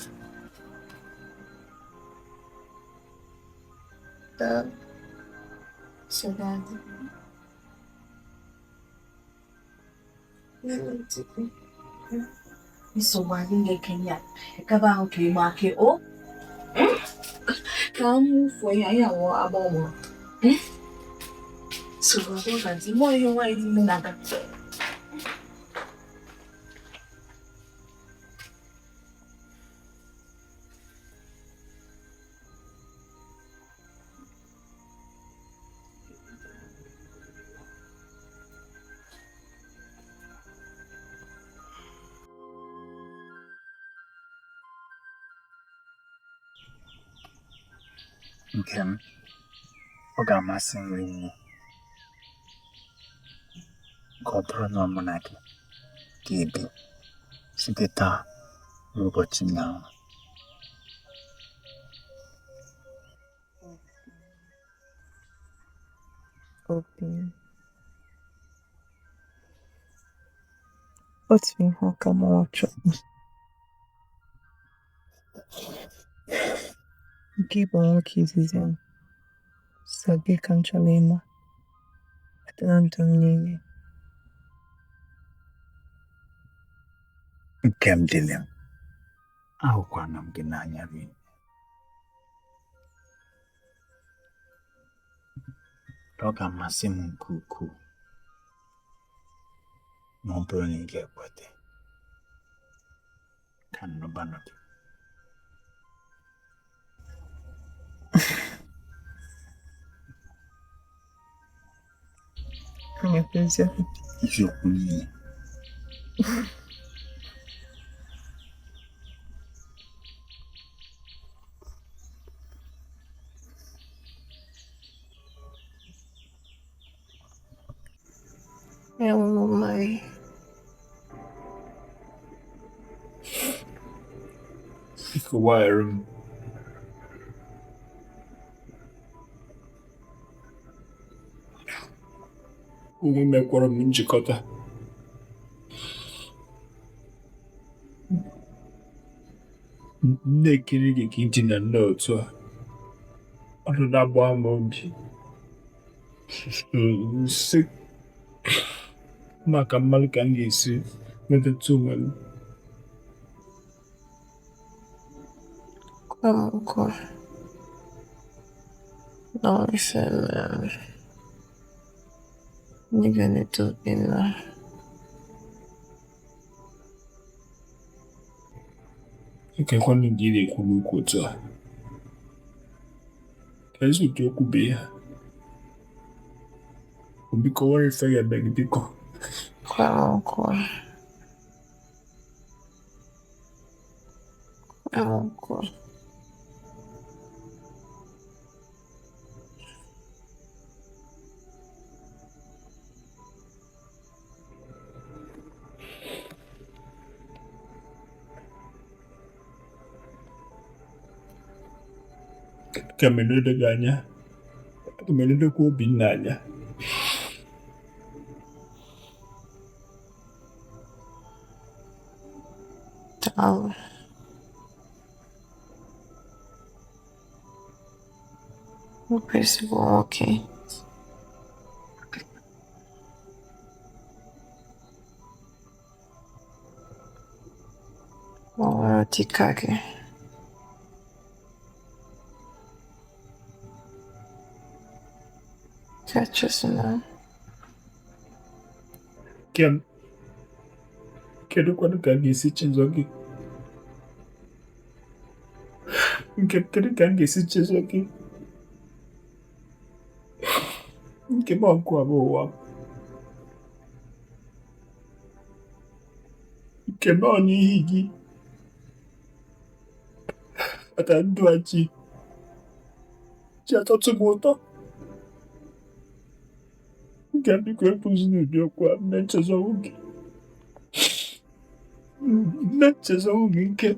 Nsogbu adịghị. Nsogbu adịghị ekenye ya. Ekebe ahụ ka ịgba aka, o? Ka m wụfuo ihe anyị awụ agbanwe. Nsogbu adịghị ga-adị. Mụọ ihe nwaanyị dị ime na-agabiga. Nke m, ọ ga-amasị m rinne ka ọ bụrụ na mụ na gị ga-ebi site taa ruo ụbọchị m ga-anwụ. Obi, otu ihe ka mụnwa chọrọ. Gị bụ nwoke izizi m, sọ gị ka m chọrọ ịma site na ndụ m niile. Nke m dịlị m, ahụkwana m gị n'anya rinne. Ọ ga-amasị m nke ukwuu ma ọ bụrụ na ị ga-ekwete ka m nụbanụ gị. Eziokwu. Eziokwu niile. I will not marry. Biko gbaghara m. Onwe mekwara m njikọta. M na-ekiri gị ka idina nnọọ otu a, ọ nọ na-agbawa m obi. Sị maka mmalụ ka m ga-esi nwetata onwe m. Kwe m nkwa na ọ ife mere na ị ga-eleta Obinna. Ekekwanụ nke ị na-ekwuru okwu otu a. Ka ezi ụdị okwu bụ ihe a? Biko nwere ife ga-eme gị biko. Kwe m nkwa. Kwe m nkwa. Ka mere gị anya. Aga m elelekwa Obinna anya. Daalụ. Ọ bụ ezigbo nwoke. Ma ọ nwere dị ka gị. Echezona m. Kem, kedu kwanụ ka m ga-esi chezọ gị? Nke kedu ka m ga-esi chezọ gị? Nke m ọkụ a bụ ụwa m. Nke m ọ n'ihi gị kpatara ndụ a ji atọtụ m ụtọ. Nke m biko ekwuzina ụdị okwu a, mme nchezọwụ gị. Mme nchezọwụ gị nke.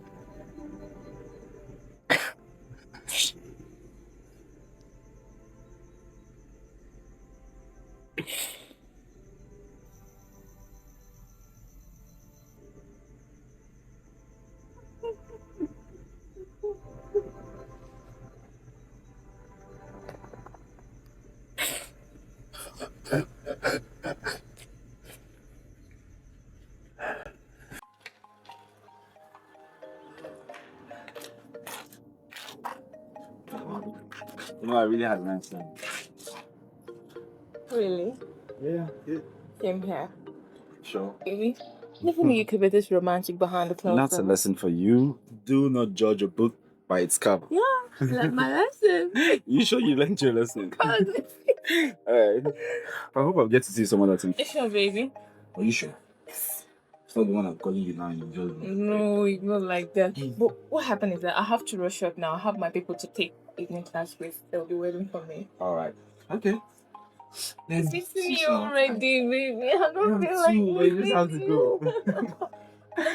You know, I really had a nice time. Really? Yeah. Same here. Sure. Really? Never knew you could be this romantic behind the closed That's a doors. lesson for you. Do not judge a book by its cover. Yeah, learned my lesson. You sure you learned your lesson? Cause All right. I hope I'll get to see some other thing. Sure, baby. Are you sure? It's not the one I'm calling you now. You just No, it's not like that. But what happened is that I have to rush up now. I have my people to take evening class with. They'll be waiting for me. All right. Okay. Then See see you you soon. already, baby. I don't Yeah, feel like too, but you just have to leaving go.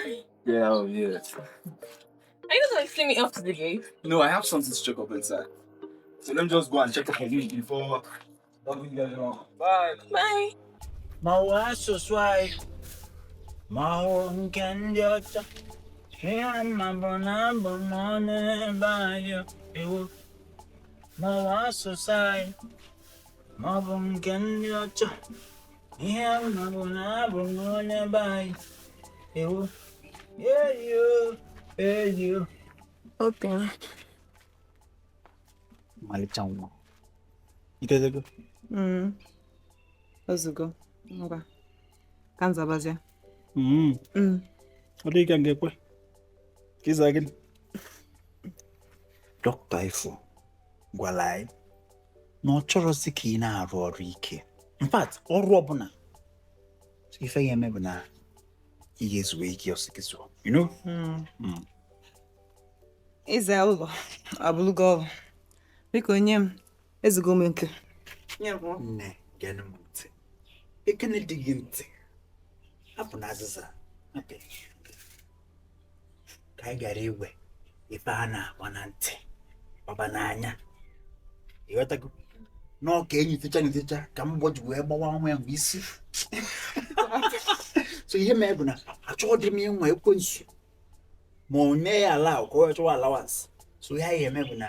you. Yeah, oh, yeah. Are you not gonna see me off to the gate? No, I have something to check up inside. So let me just go and check up on you before something gets wrong. Bye. Bye. Ma ọ asụsụ anyị ma ọ nke ndị ọcha ihe mma bụ na abụ m onye ebe anyị ewo ma ọ asụsụ anyị ma ọ bụ nke ndị ọcha ihe mma bụ na abụ m onye ebe anyị ewo eyo eyo. Obi. Ọmalịcha nwa, itezego? Ozugbo. Ngwa. Ka m zabazie. Ọ dịghị ka m ga-ekwe ka ịza gịnị. Dọkịta Ifo gwara anyị na ọ chọrọzi ka ị na-arụ ọrụ ike. In fact, ọrụ ọbụla ife ya eme bụ na ị ga-ezuwe ike ọsọ gị zụọ. You know? Ịza ụlọ abụrụgo ọrụ. Biko nye m ezugo m nke. Nye m. Nne, geenụ m ntị. Ekene dị gị ntị. Hapụ na azịza. Hapụ. Ka anyị gara iwe ife a na-agba na ntị gbaba n'anya. Ịghọtago? N'ọka enyi techa na techa ka mgbọ ji wee gbawa nwa ya mgbe isi. So ihe mere bụ na achọghị dị m ịnwa ekwensu ma ọ mee ya ala ka ọ chọwa allowance. So ihe anyị eme bụ na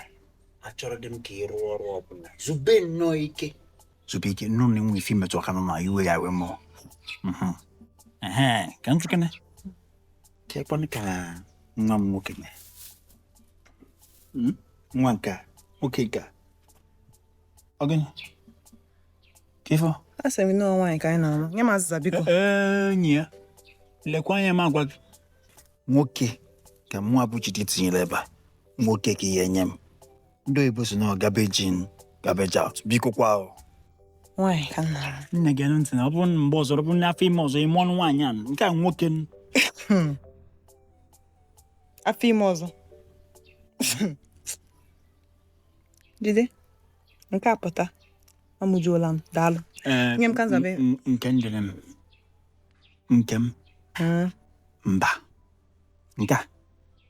achọrọ dị m ka ị rụọ ọrụ ọbụla. Zube nnọọ ike. Zube ike nnọọ na enwe ife imetụ aka na iwe ya wee mụọ. Ehe, ka m jụkene. Chekwanụ ka nwa m nwoke mee. Nwa nke a, nwoke nke a. Ọ gịnị? Ka ife ọ? A sị m nọọ nwaanyị ka anyị na-alụ. Nye m azịza biko. Enyi ya, lekwa anya m agwa gị. Nwoke ka mụnwa bụ Chidi tinyere ebe a. Nwoke ka ihe nye m. Ndị oyibo si na garbage in, garbage out. Biko kwa o. Nwaanyị ka m na-alụ. Nne gị ntị na ọ bụrụ na mgbe ọzọ ọ bụrụ n'afọ ime ọzọ ime ọnụ nwaanyị a nke a nwoke n. Afọ ime ọzọ. Jide, nke a pụta. Amụjuola m. Daalụ. Nye m ka nzabe. Nke m dịrị m. Nke m. Mba. Nke a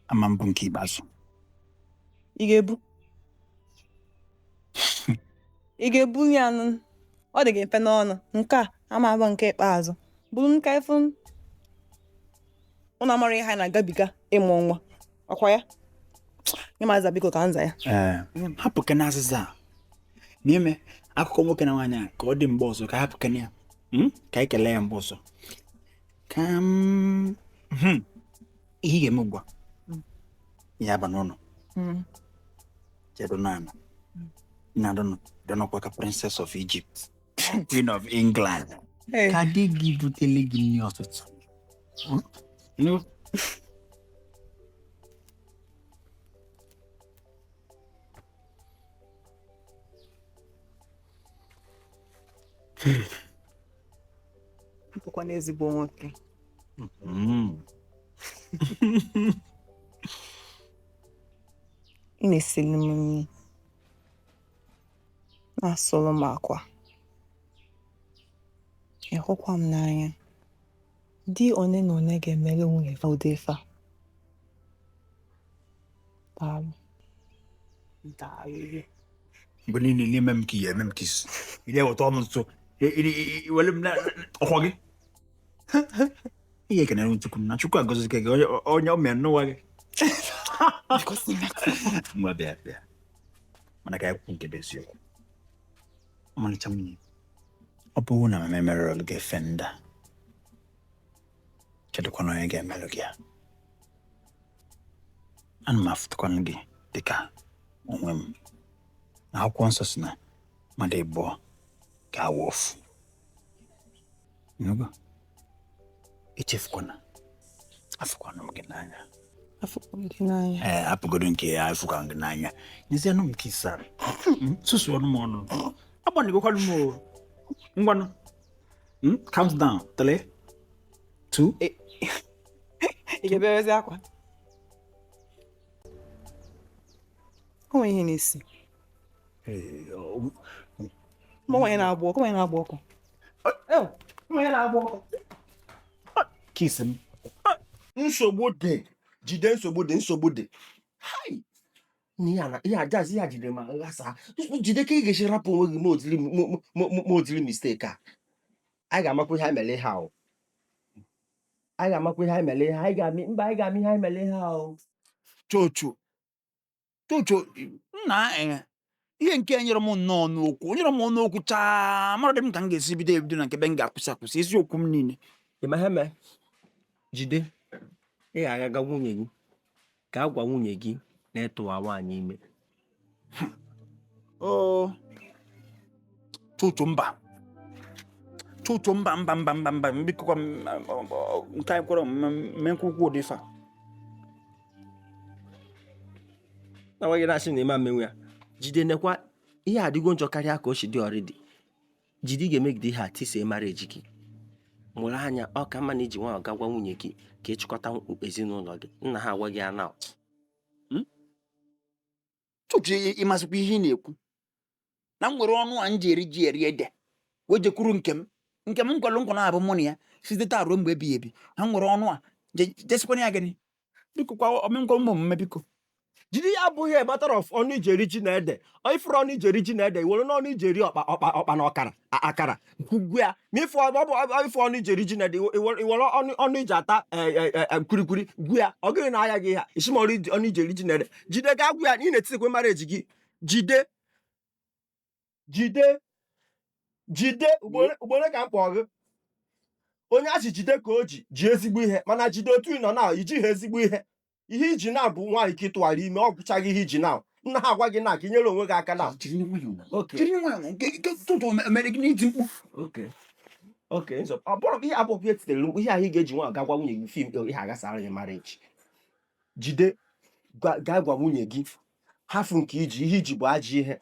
ama mbụ nke ikpeazụ. Ị ga-ebu? Ị ga-ebuli ya nụ? Ọ dị gị mfe n'ọnụ. Nke a ama abụ nke ikpeazụ. Buru nka ifu ụnụ amara ihe anyị na-agabiga ịmụ nwa. Ọkwa ya? Nye m aza biko ka nza ya. Ee, hapụ kene azịza a n'ime akụkọ nwoke na nwaanyị a ka ọ dị mgbe ọzọ ka hapụ kene ya. Ka anyị kelee ya mgbe ọzọ. Ka m ihe ị ga-eme ugbu a, ya aba n'ụlọ jedo naanị na-adọnụ dọnọkwa ka Princess of Egypt, Queen of England. Ka di gị butele gị nri ọtụtụ. No. Bụkwa n'ezigbo nwoke. Ị na-esili m nri, na-asụrụ m akwa, ịhụkwa m n'anya. Di one na one ga-emere nwunye fa ụdị ife a. Daalụ. Daalụ. Mgbe niile n'ime m ka ihe eme m ka isi ị na-eweta ọnụ nso were m ọkwọ gị. Ihe ekenere m Chukwu m na Chukwu agọzi gị onye o mere n'ụwa gị. Ngwa bịa bịa. Mana ka anyị kwuo nke bụ eziokwu. Ọmalịcha nwunye, ọ bụrụ na m emerụrụ gị efe ndị a, kedụkwana onye ga-emerụ gị ya? Ana m afụtakwanụ gị dịka onwe m. Na akwụkwọ nsọ si na mmadụ ịbụọ ga-awụ ofu. Ịnụgo? Echefukwana, afụkwana m gị n'anya. Afụkwa m gị n'anya. Ee, hapụgodo nke ya afụkwa m gị n'anya. Nyezianụ m kisa. Susuo ọnụ m ọnụ. Agbanigokwanụ m o. Ngwanụ. Count down. 3, 2. Ị ga-eberezi akwa? O nwere ihe na-esi. Ma o nwere na-agba ọkụ, o nwere na-agba ọkụ. O nwere na-agba ọkụ. Kiss m. Nsogbu dị. Jide nsogbu dị, nsogbu dị. Hai! Ihe ajazi ya jide ma nghasa. Jide ka ị ga-esi rapụ onwe gị ma odiri mistake a. Anyị ga-amakwa ihe anyị mere ihe ahụ. Anyị ga-amakwa ihe anyị mere ihe. Anyị ga-amị mba, anyị ga-amị ihe anyị mere ihe ahụ. Chocho. Chocho, nna ihe nke nyere m nnọọ n'okwu, nyere m n'okwu chaa, mara dị m ka m ga-esi bido ebido na nke be m ga-akwụsị akwụsị eziokwu m niile. Ị ma ihe mee? Jide, ị ga-aga nwunye gị ka a gwa nwunye gị na ịtụwa nwaanyị ime. Oo. Chocho mba. Chocho mba mba mba mba mba mbikọkwa nke anyị kwere mme nkwukwu ụdị ife a. Na nwa gị na-asị na ịma mmenwu ya. Jide nekwa ihe adịgo njọ karịa ka o si dị ọrịdị. Jide ị ga-emegide ihe a tisie marriage gị. Mụrụ anya ọ ka mma na iji nwayọọ ga gwa nwunye gị ka ịchịkọta ezinụlọ gị. Nna ha agwa gị ya na. Chocho ịmasịkwa ihe ị na-ekwu. Na m nwere ọnụ a m ji eri ji eri ede wee jekwuru nke m nke m nkwalụ nkwa na-abụ mụ na ya site taa ruo mgbe ebighị ebi. Ha nwere ọnụ a jesikwana ya gịnị? Biko kwa omenkwa ụmụ omume biko. Jide ya abụghị a matter of ọnụ iji eri ji na ede. Ifuru ọnụ iji eri ji na ede, iwere n'ọnụ iji eri ọkpa ọkpa ọkpa na ọkara akara gwugwu ya. Ma ifu ọ bụ ifu ọnụ iji eri ji na ede, iwere ọnụ iji ata kwurikwuri gwu ya. Ọ gịnị na-aya gị ha? Isi ma ọnụ iji eri ji na ede. Jide ga gwu ya, ị na-etisikwa marriage gị. Jide. Jide. Jide ugboro ka m kpọọ gị. Onye achị jide ka o ji ji ezigbo ihe, mana jide otu ị nọ na ijighị ezigbo ihe. Ihe iji na-abụ nwaanyị ka ị tụwara ime, ọ gwụchaghị ihe iji na. Nna ha agwa gị na ka ị nyere onwe gị aka na. Jiri nwayọọ, nke tụtụ mere gị n'iti mkpu. Okay, nzọ. Ọ bụrụ ihe abụọ ihe titere mkpu, ihe ahụ ị ga-eji nwayọọ ga gwa nwunye gị fim ihe agasara gị marriage. Jide gaa gwa nwunye gị hafụ nke iji ihe iji bụ ajọ ihe.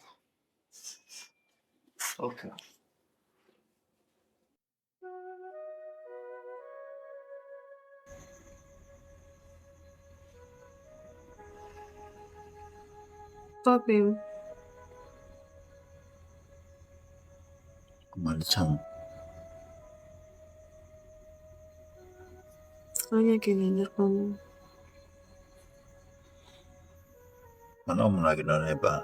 Okay. Stop him. Ọmalịcha m. Onye gị na-elekwa m. Mana ọ mụ na gị nọ n'ebe a.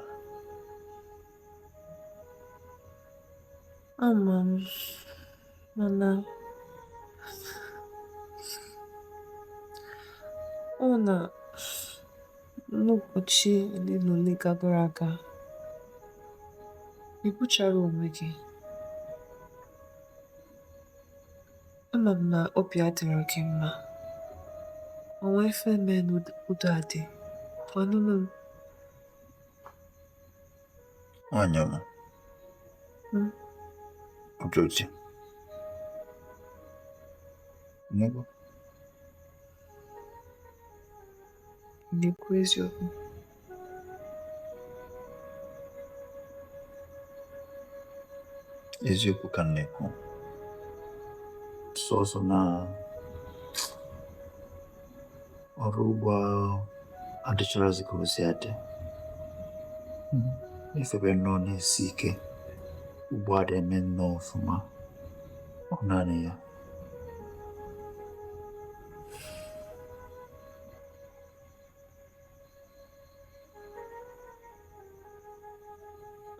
Ama m, mana ọ na n'ụbọchị ole na ole gagoro aga, ị bụchara onwe gị. Ama m na obi adịrọ gị mma. O nwee ife mee n'udo adị, gwanụnụ m. Nwaanyị ọma. Udo dị. Ịnụgo? Ị na-ekwu eziokwu? Eziokwu ka m na-ekwu. Sọsọ na ọrụ ugbo adịcharazị ka o si adị. Ifebe nnọọ na-esi ike. Ugbo adị eme nnọọ ọfụma. Ọ naanị ya.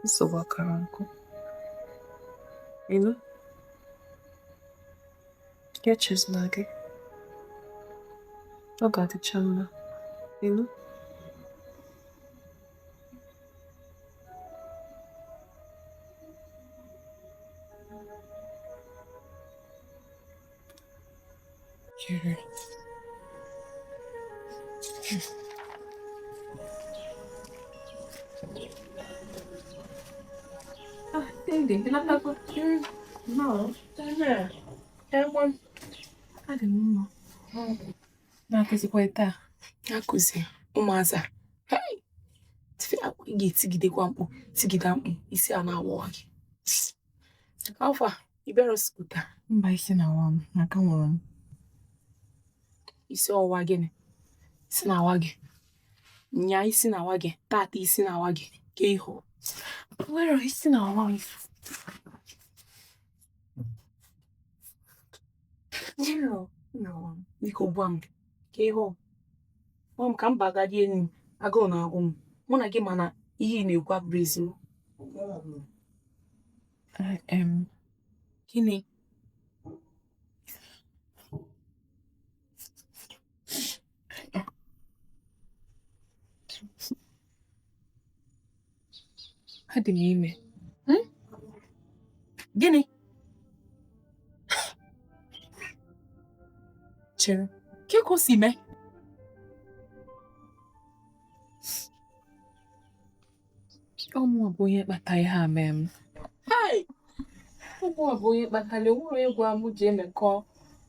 Nsogbu akara nkụ. Ịnụ? Ya echezona gị. Ọ ga-adịcha mma. Ịnụ? Chere. Ah, Cindy, ị lọtago? No. Adị m mma. Na-akụzikwa taa. Na-akụzi ụmụazị a. Hey! Ị ga-etigidekwa mkpu, tigide mkpu, isi a na-awa gị. Alfa, ị bịara school taa? Mba, isi na-awa m, aka nwụrụ m. Isi ọwụwa gịnị? Isi na-awa gị. Nya isi na-awa gị, tata isi na-awa gị, ka ihu. Nwere isi na-awa m. Nwere na-awa m. Biko gwa m, ka ihu. Gwa m ka m bagadi enyi m, agụụ na-agụ m. Mụ na gị mana ihe ị na-ekwu abụrụ eziokwu. Gịnị? Adị m ime. Gịnị? Chere, ke ka o si mee? Ọ mụnwa bụ onye kpata ihe a mee m. Hey! Ọ mụnwa bụ onye kpatara onwere onye gwa mụ ji emekọ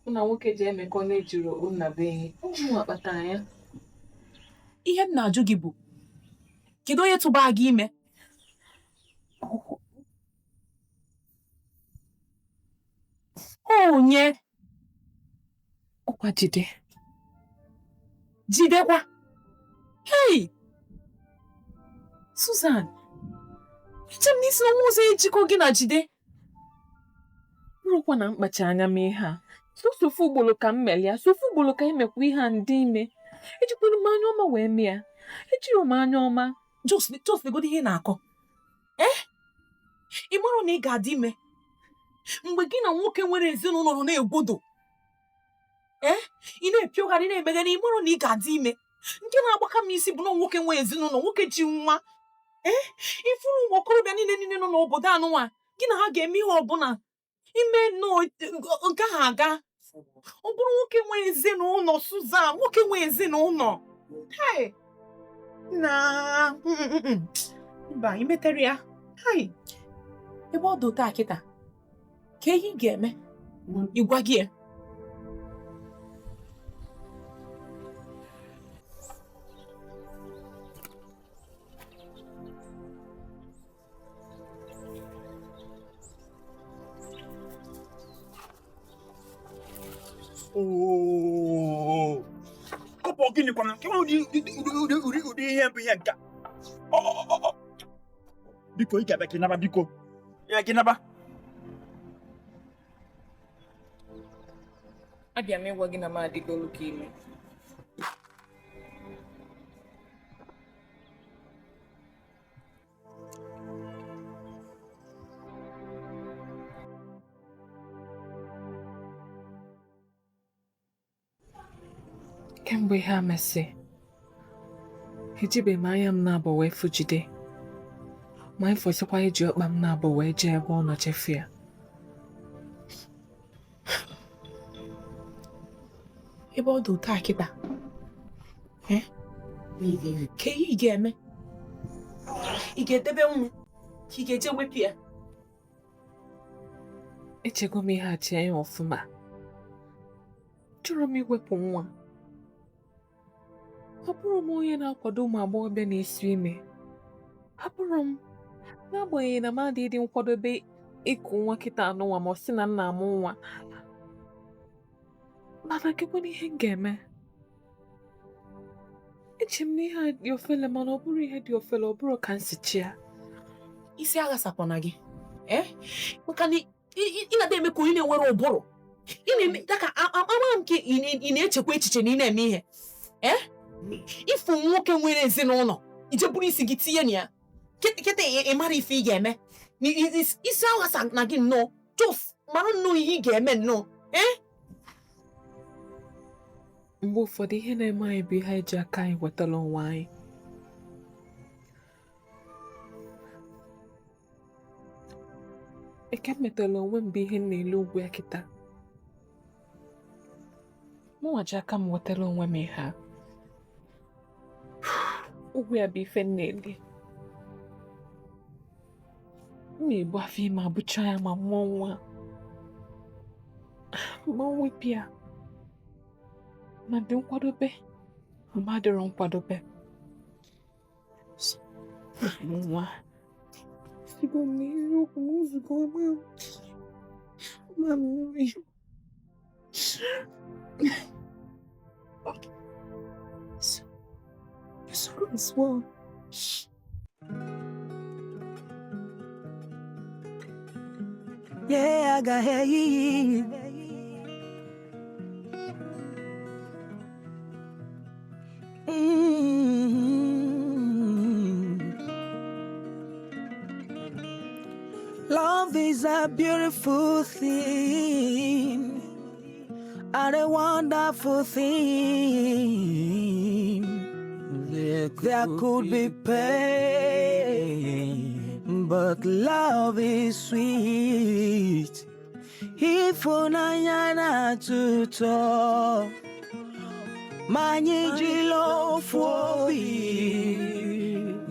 mụ na nwoke ji emekọ na-ejiri okpu nna be enyi. Ọ mụnwa kpatara ya. Ihe m na-ajụ gị bụ, kedu onye tụbaa gị ime? Onye? Ọkwa Jide. Jidekwa? Hey! Susan, eche m n'isi na ọnwa ọzọ ejikọ gị na Jide. Bụrụkwa na mkpacha anya mee ihe a. Sofu ugboro ka m mere ya, sofu ugboro ka emekwa ihe a ndị ime. Ejikwara m anya ọma wee mee ya. Ejiri m anya ọma. Jos legodo ihe ị na-akọ. Ị mara na ị ga-adị ime mgbe gị na nwoke nwere ezinụlọ nọ na-egwodo. Ị na-epiogharị na-emegharị, ị mara na ị ga-adị ime. Nke na-agbaka m isi bụ na nwoke nwee ezinụlọ, nwoke ji nwa. Ifuru ụmụ okorobịa niile nọ n'obodo anụnwa, gị na ha ga-eme ihe ọbụla. Ime nnọọ nke ha aga. Ọ bụrụ nwoke nwee ezinụlọ, Susan, nwoke nwee ezinụlọ. Hey! Na mba, ị metere ya. Hey! Ebe ọ dị otu a kịta, ka ihe ị ga-eme, ị gwa gị ya. Kọpọ gịnị kwana? Ke ụdị ihe mbụ ihe nke a? Biko, ị ga-abịa ka ị naba, biko. Ya ka ị naba. Abịa m ịgwa gị na m adịgolu ka ime. Kemgbe ihe a mesị, ejibeghị m anya m na-abụ wee fụ Jide, ma ịfọsịkwa iji ọkpa m na-abụ wee jee ebe ọ nọ chefu ya. Ebe ọ dị ụtọ a kịta, eh? Ka ihe ị ga-eme? Ị ga-edebe nwa ka ị ga-eje wepụ ya? Echego m ihe a chee ya ọfụma. Chọrọ m iwepụ nwa. Abụrụ m onye na-akwado ụmụ agbọghọbịa na-esu ime. Abụrụ m, n'agbanyeghị na m adịghị nkwadobe ịkụ nwa kịta anụnwa ma ọ sị na m na-amụ nwa. Mana kekwana ihe m ga-eme? Eche m na ihe a dị ofele, mana ọ bụrụ ihe dị ofele, ọ bụrụ ka m si chịa. Isi aghasakwana gị, eh? Maka na ị na-ada eme ka onye na-enwere ụbụrụ. Ị na-eme dịka ama m nke ị na-echekwa echiche na ị na-eme ihe, eh? Ịfụ nwoke nwere ezinụlọ, ije buru isi gị tinye na ya. Kịta ị mara ife ị ga-eme. Isi aghasa na gị nnọọ, just mara nnọọ ihe ị ga-eme nnọọ, eh? Mgbe ụfọdụ ihe na-eme anyị bụ ihe anyị ji aka anyị wetara onwe anyị. Eke m metara onwe m bụ ihe m na-ele ugwu ya kịta. Mụnwa ji aka m wetara onwe m ihe a. Ugwu ya bụ ife m na-ele. M na-ebu afọ ime abụcha ya ma mụọ nwa. Ma mwepụ ya. Ma dị nkwadobe, ma adịrọ nkwadobe. Nwa. Sigo m n'eziokwu m nzukọ ma m nri. As well. Yeah, I got hey. Love is a beautiful thing and a wonderful thing. There could be pain, but love is sweet. Ịfụnanya na-atọ ụtọ, ma anyị jiri ofu obi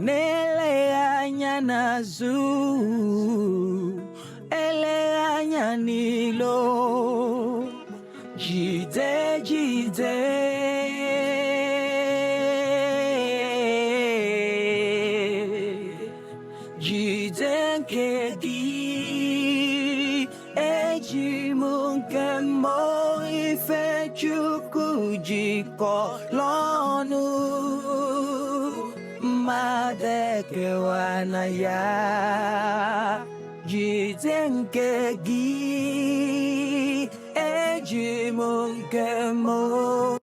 na-eleghị anya n'azụ, eleghị anya n'ilo, jide jide. Jide nke gị, eji m nke mmụọ ife Chukwu jikọrọ ọnụ, mmadụ ekewana ya. Jide nke gị, eji m nke mmụọ.